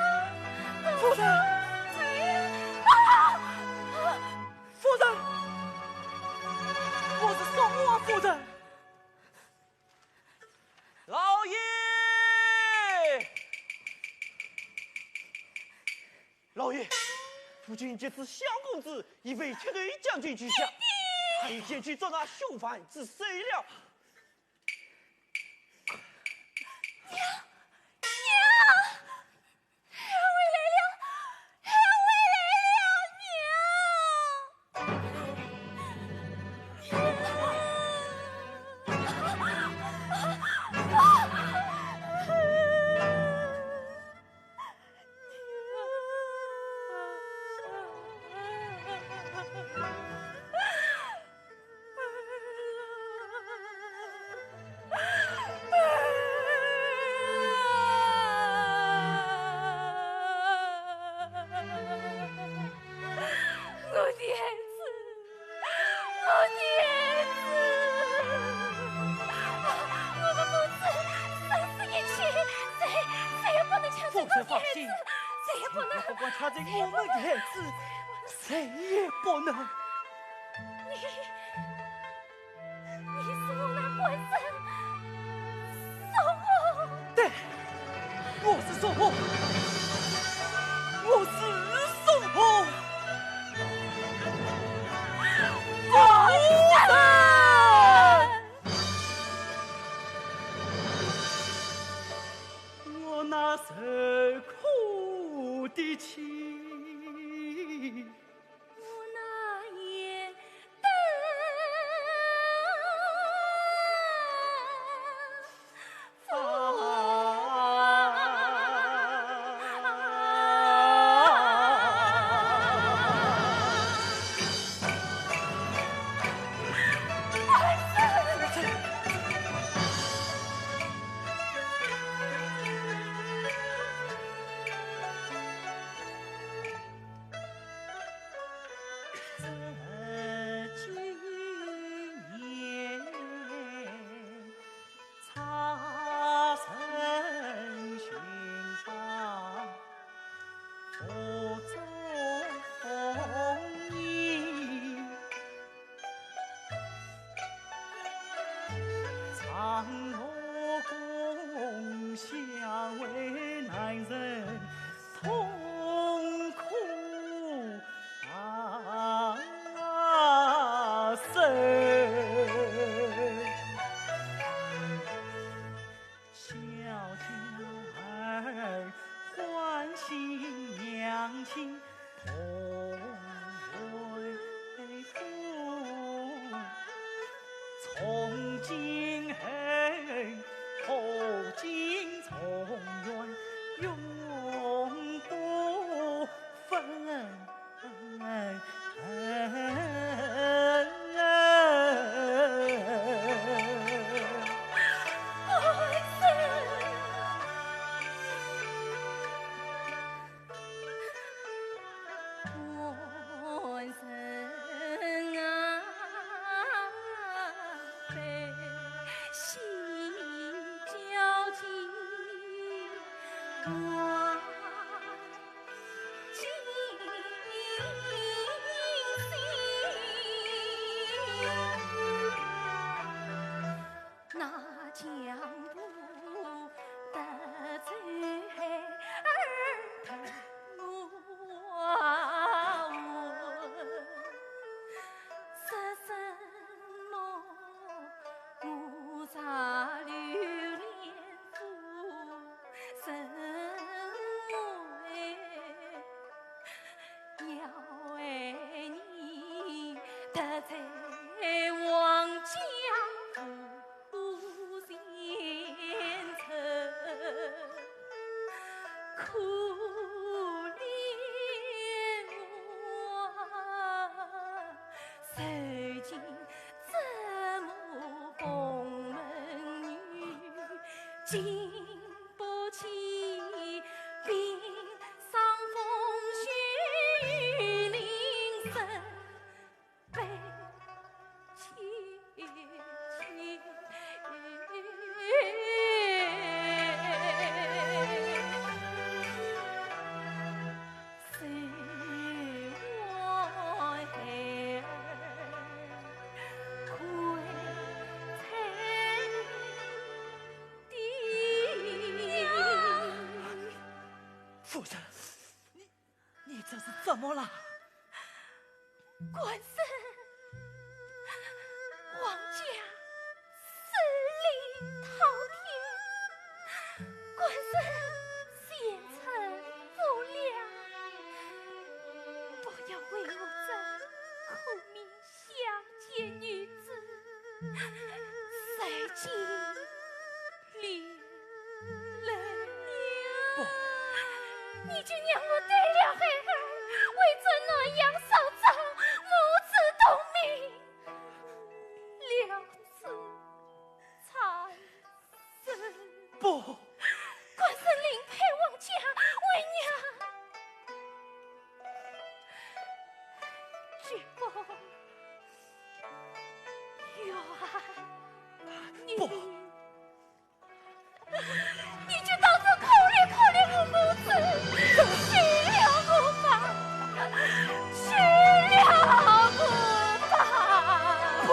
读书。夫人！啊！夫人！我是宋王夫人。 老爷！老爷，夫君接旨，萧公子已被提到将军麾下，他已前去捉拿凶犯之首了。娘！娘！ 娘回来了，娘回来了，娘！我的儿子，我的儿子，我们母子生死一起，谁，谁也不能抢走我的儿子，谁也不能。夫人放心，谁也不能。不管抢走我们的儿子，谁也不能。你 你是我那官人，宋弘。对，我是宋弘，我是宋弘。官人！我那受苦的妻。 我那眼等。那江湖得罪儿童，我说什么？我若流连夫人位，要为你得罪王家无贤臣，可怜我如今怎么凤门女，经不起冰霜风雪雨淋身。 悲戚戚。是我孩儿跪在地。夫人，你， 你这是怎么了？官人，王家势力滔天，官人前程无量，不要为我这苦命 下贱女子受尽连累呀！不，你就让我对了孩儿，为这南阳首长母子同名，了此残生。不，官人另配王家为娘。 绝不怨你。不，你就当做可怜可怜我母子，休了我吧，休了我吧。不。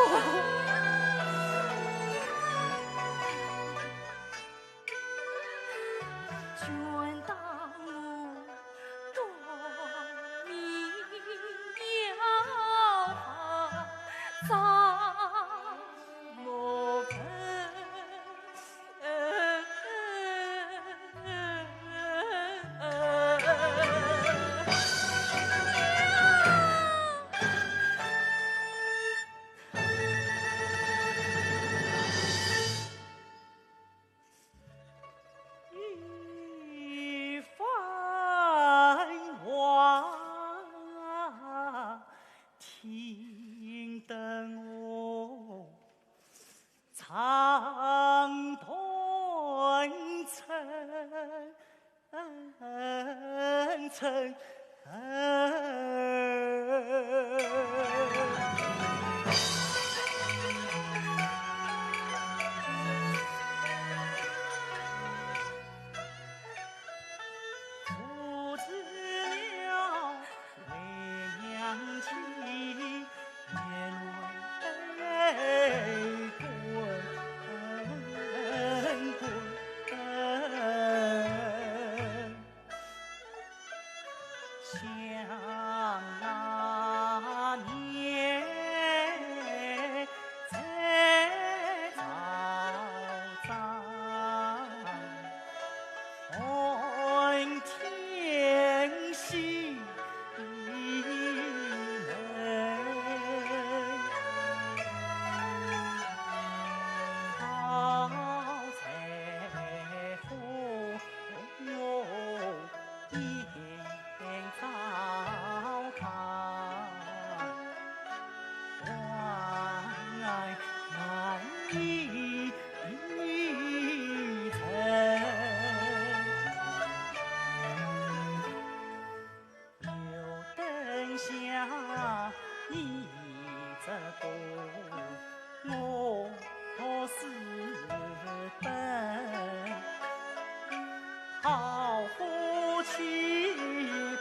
妻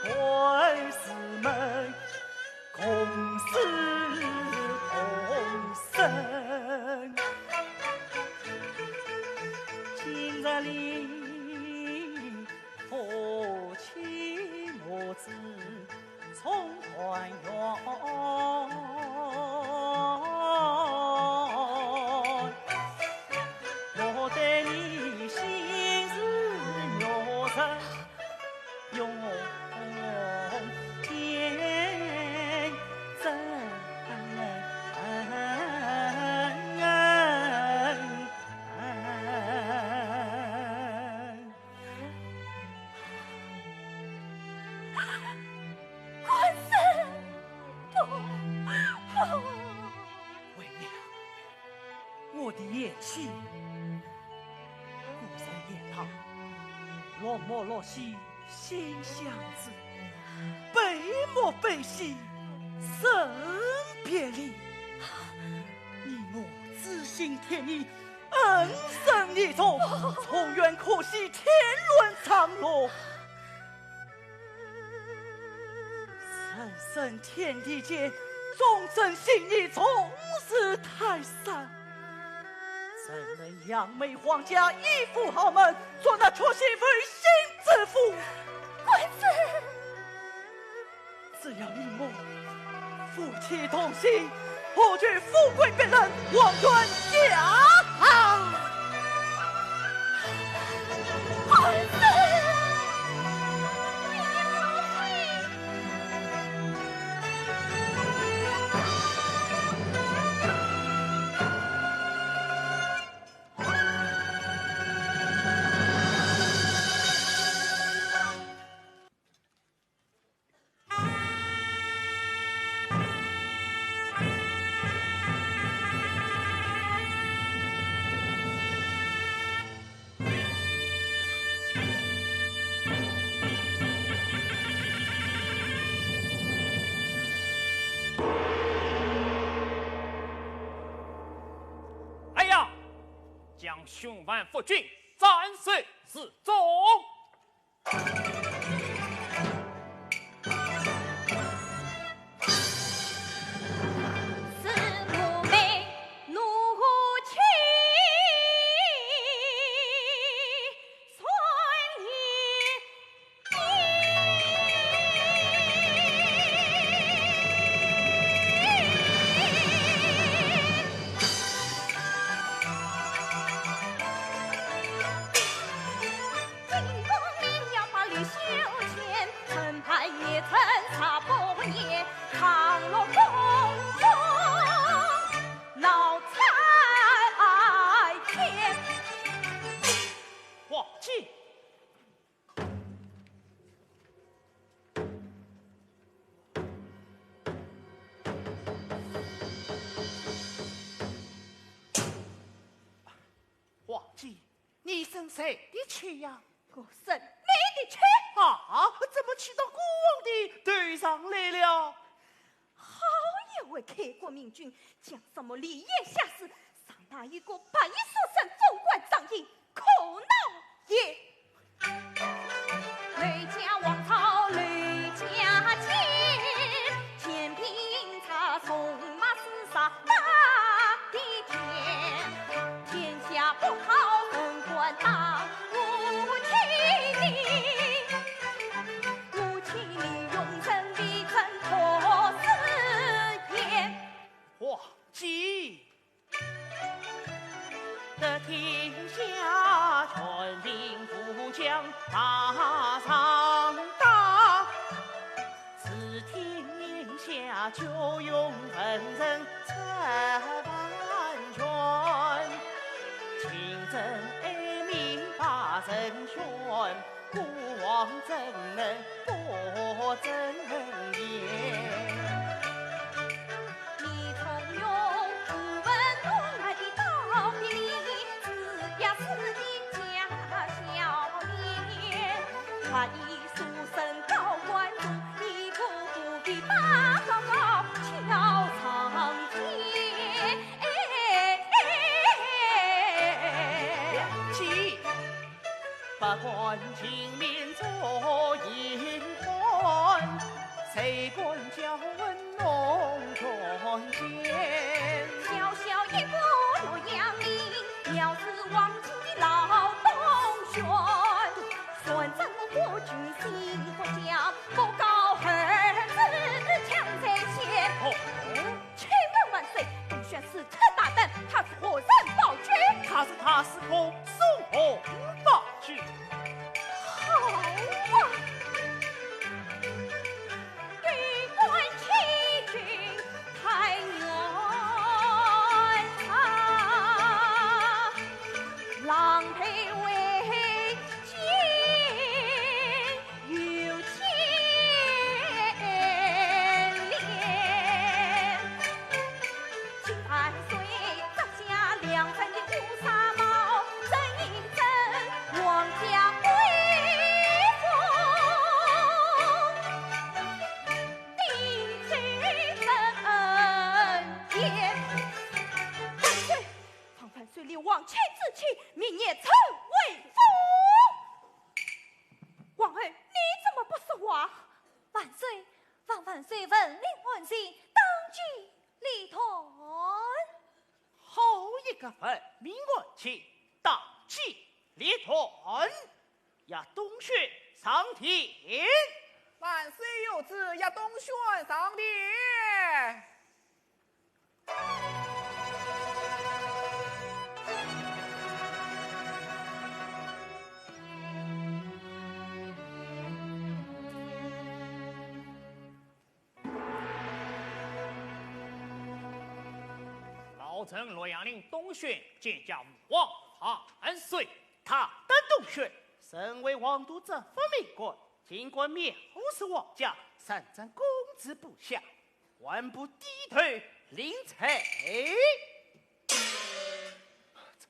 官司门，共死同生。今日里夫妻母子重团圆，我对你心事玉石。 官人，不，不。为娘，我的贤妻，古人言道，落木落兮 心相知，悲莫悲兮，生别离。你我知心贴意，恩深义重，重圆可喜，天伦长乐。人生天地间，忠贞信义，重似泰山。 怎能扬眉皇家，依附豪门，做那缺席违心之夫？官人！只要你我夫妻同心，何惧富贵逼人，望断家行。官人！你要听 哎呀，将巡抚夫君斩首示众。 皇姐。 皇姐，你生谁的气呀？我生你的气。啊，怎么气到孤王的头上来了？好一位开国明君，讲什么礼贤下士，让那一个白衣书生做官仗义，可恼也！ 皇姐。谁敢叫问弄权奸？小小一个洛阳令，藐视皇亲的老东宣。宣战我国君心不降，不告儿子抢在先。哦，请问万岁，东宣是 大胆，他是何人保举？他是，他是孔宋红保举。好啊！帝官欺君太冤枉，狼狈为奸 有牵连。请万岁摘下两份的乌纱帽，整一整皇家威风，抵罪申冤。万岁，放万岁流亡，请自起，明年成为父。 皇后，你怎么不说话？万岁，望万岁问令安心，当机立断。好一个问令安心，当机立断！押东宣上殿。万岁有旨，押东宣上殿。 老臣洛阳令东宣见驾。父王万岁。大胆东宣，身为皇都执法命官，竟敢藐视皇家，擅占公子部下， 还不低头领罪！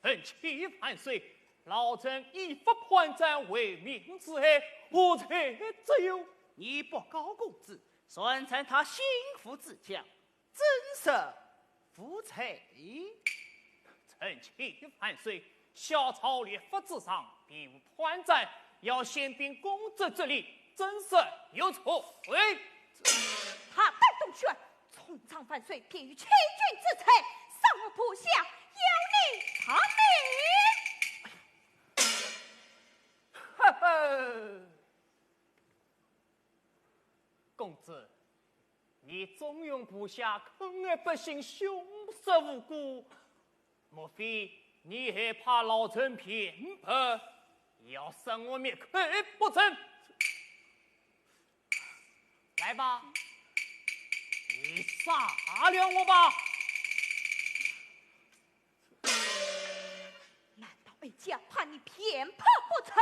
臣启万岁，老臣依法判斩为民除害，何罪之有？你不告公子，擅占他心腹之将，怎说无罪？ 臣启万岁，小朝律法之上，并无判斩要先禀公子之理，怎说有罪？大胆东宣，冲撞万岁，便有欺君之罪，伤我部下，要你偿命！呵呵，公子， 你纵容部下坑害百姓，凶杀无辜，莫非你害怕老臣辩白，要杀我灭口不成？来吧，你杀了我吧！ 难道哀家怕你辩白不成？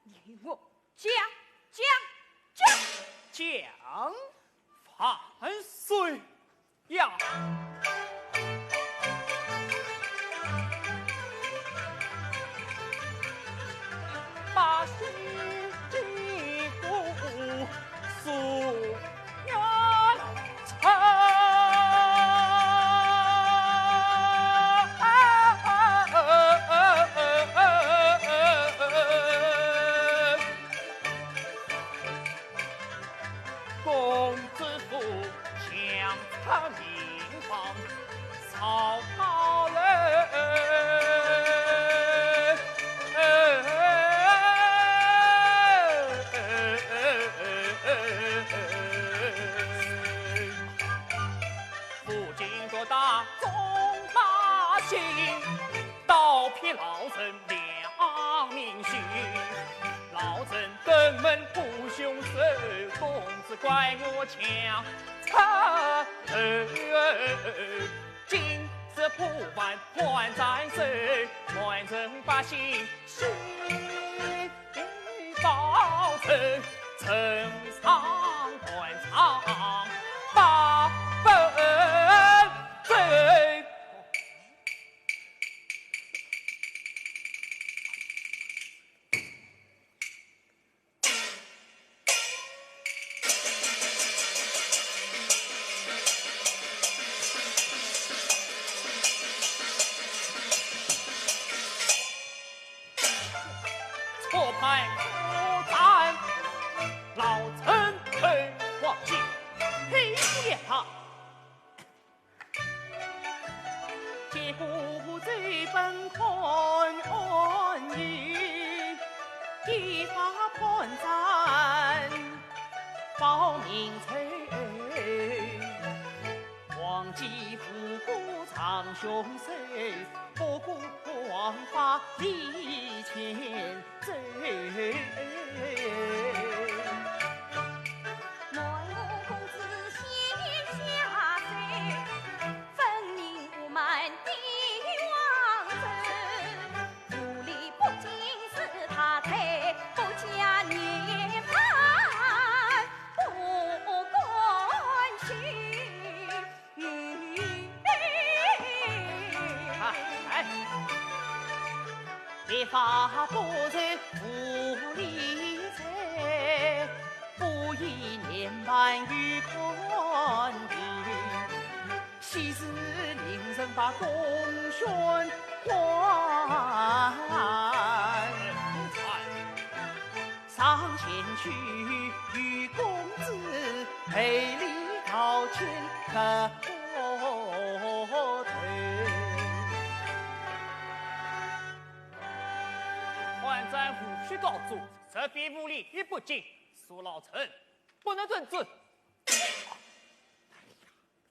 你与我讲，讲，讲！讲！万岁呀！把心经过 苏元昌。公子夫，将他名望 曹操人。父亲做大忠大信，倒配老臣两名婿。老臣登门不凶手，公子怪我强。 今日不犯官斩首，满城百姓心报仇，呈上断肠八分罪。 错判不斩，黄髻五虎长凶手，不顾王法立前 走。啊，哎。万岁，无需告状，这笔无礼亦不敬，恕老臣不能正罪。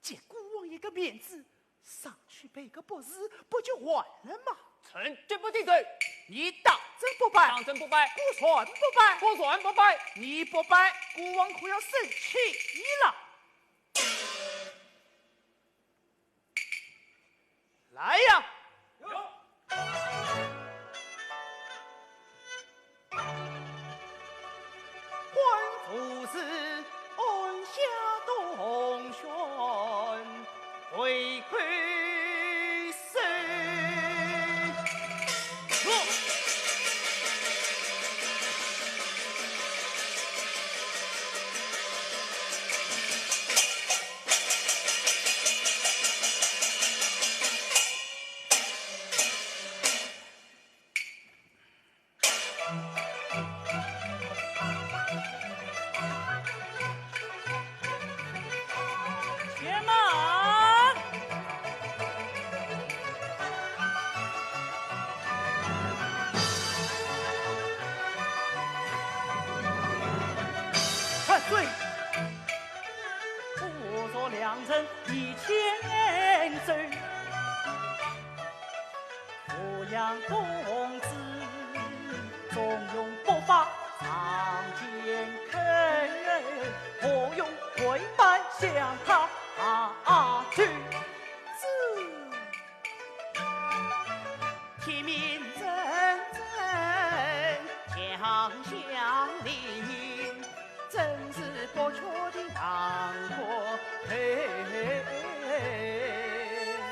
见姑王一个面子，上去赔个不是，不就完了吗？臣绝不顶罪。你当真不办？当真不办。果然不办？果然不办。你不办，姑王可要生气了。来呀！有。 且慢！万岁！不若两人一前走。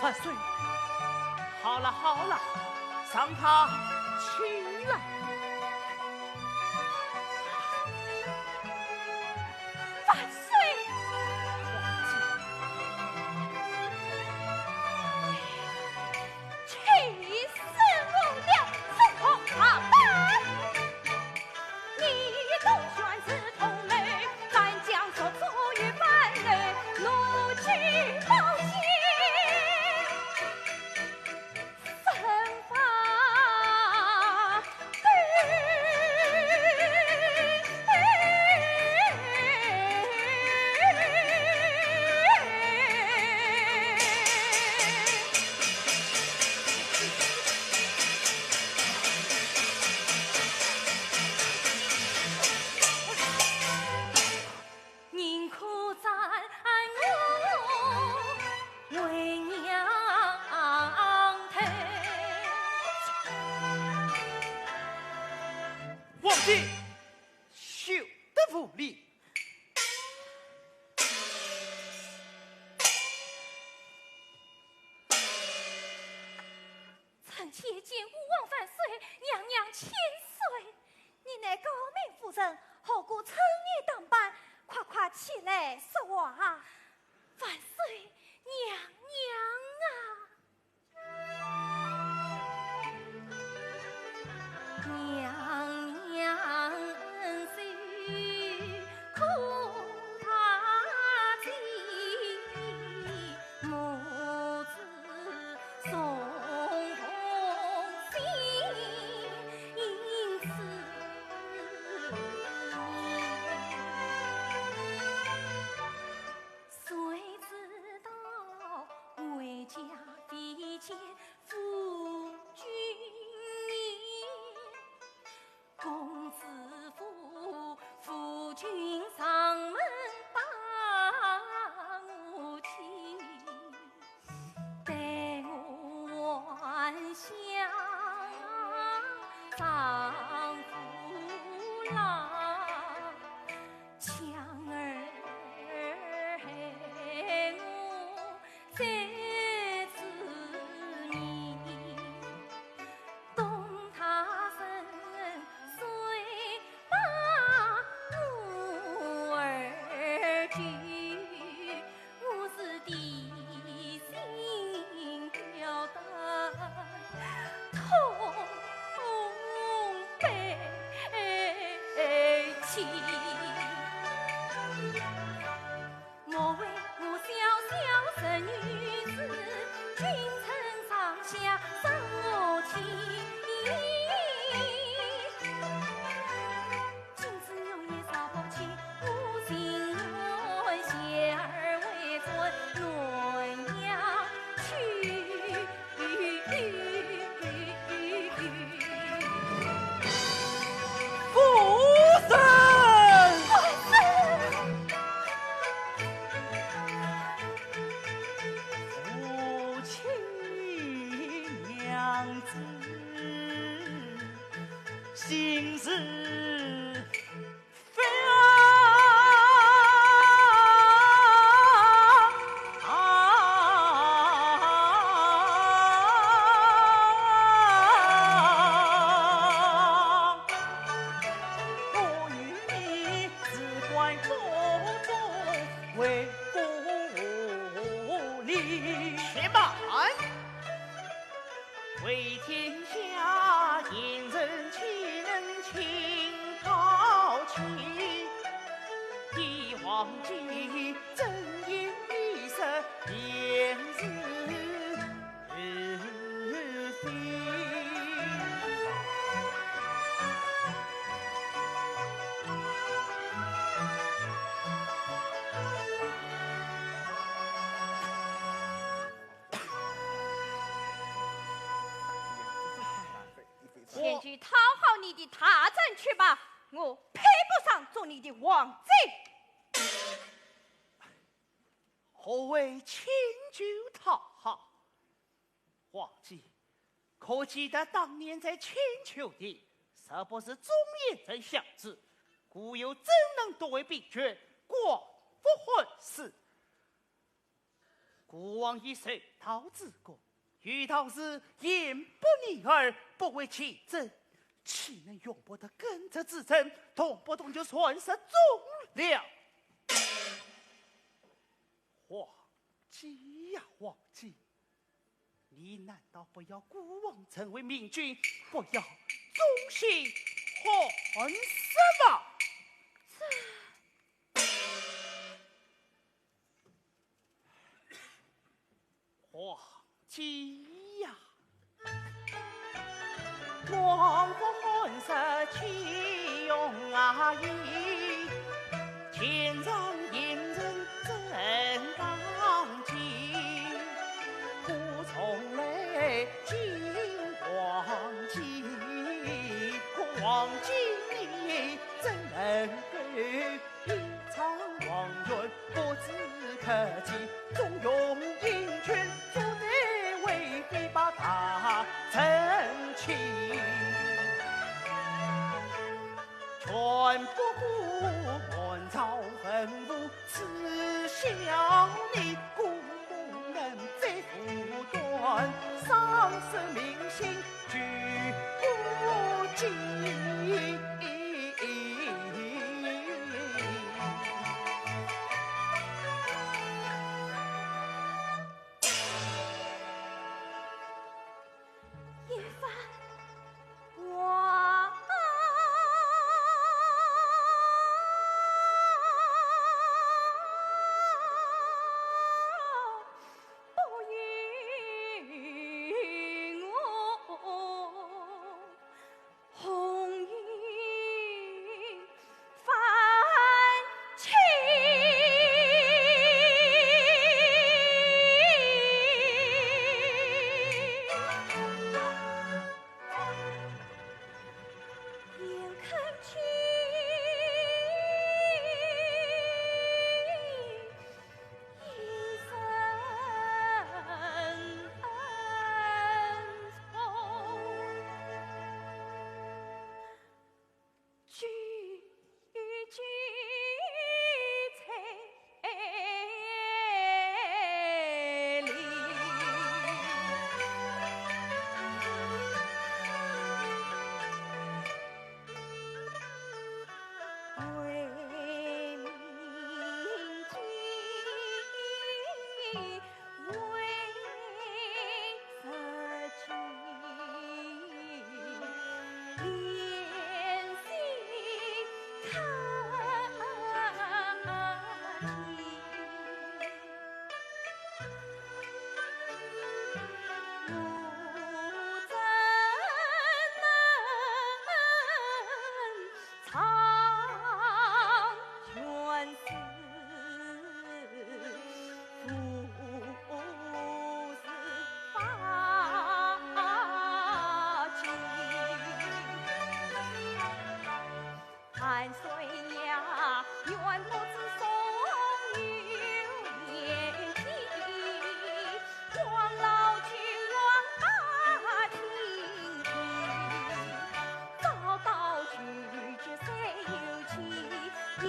万岁！好了好了，让他起来。万岁！皇帝，休得无礼。 臣妾见吾皇万岁，娘娘千岁。你乃诰命夫人，何故深夜当班？快快起来说话。万岁，娘娘啊！君上门把我请，待我还乡丈夫郎，强儿害我在此地。 东大人虽把我儿救，我是地心吊胆，痛悲戚。 莫为我小小人女子，君臣上下伤和气。今日我也伤和气，我情愿谢儿为尊，南阳去。 夫人！夫妻娘子心事 且慢！ 为天下贤人岂能轻抛弃？一往既往，怎忍一时闲事非？ 前去讨好你的大臣去吧，我配不上做你的皇姐。何谓请求讨好？皇姐，可记得当年在请求的，若不是忠言正相之，孤友怎能夺位兵权，广服汉室？ 孤王以柔道之国，有道是言不逆耳，不为其争，岂能容不得耕者之争，动不动就乱杀忠良？皇姐呀，皇姐，你难道不要孤王成为明君，不要忠心汉室吗？这…… 皇姐呀，光复汉室岂容易？前朝贤人怎当及？我从来敬皇姐，可皇姐你怎能够 一场王权不知可及，纵容英权，做贼为非把大臣欺。权不顾满朝文武，只想你孤功能再无端，伤势民心 举不起。一番话。黄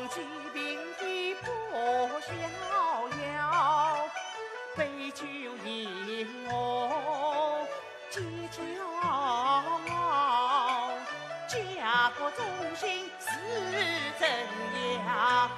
金。 家国忠心是真呀。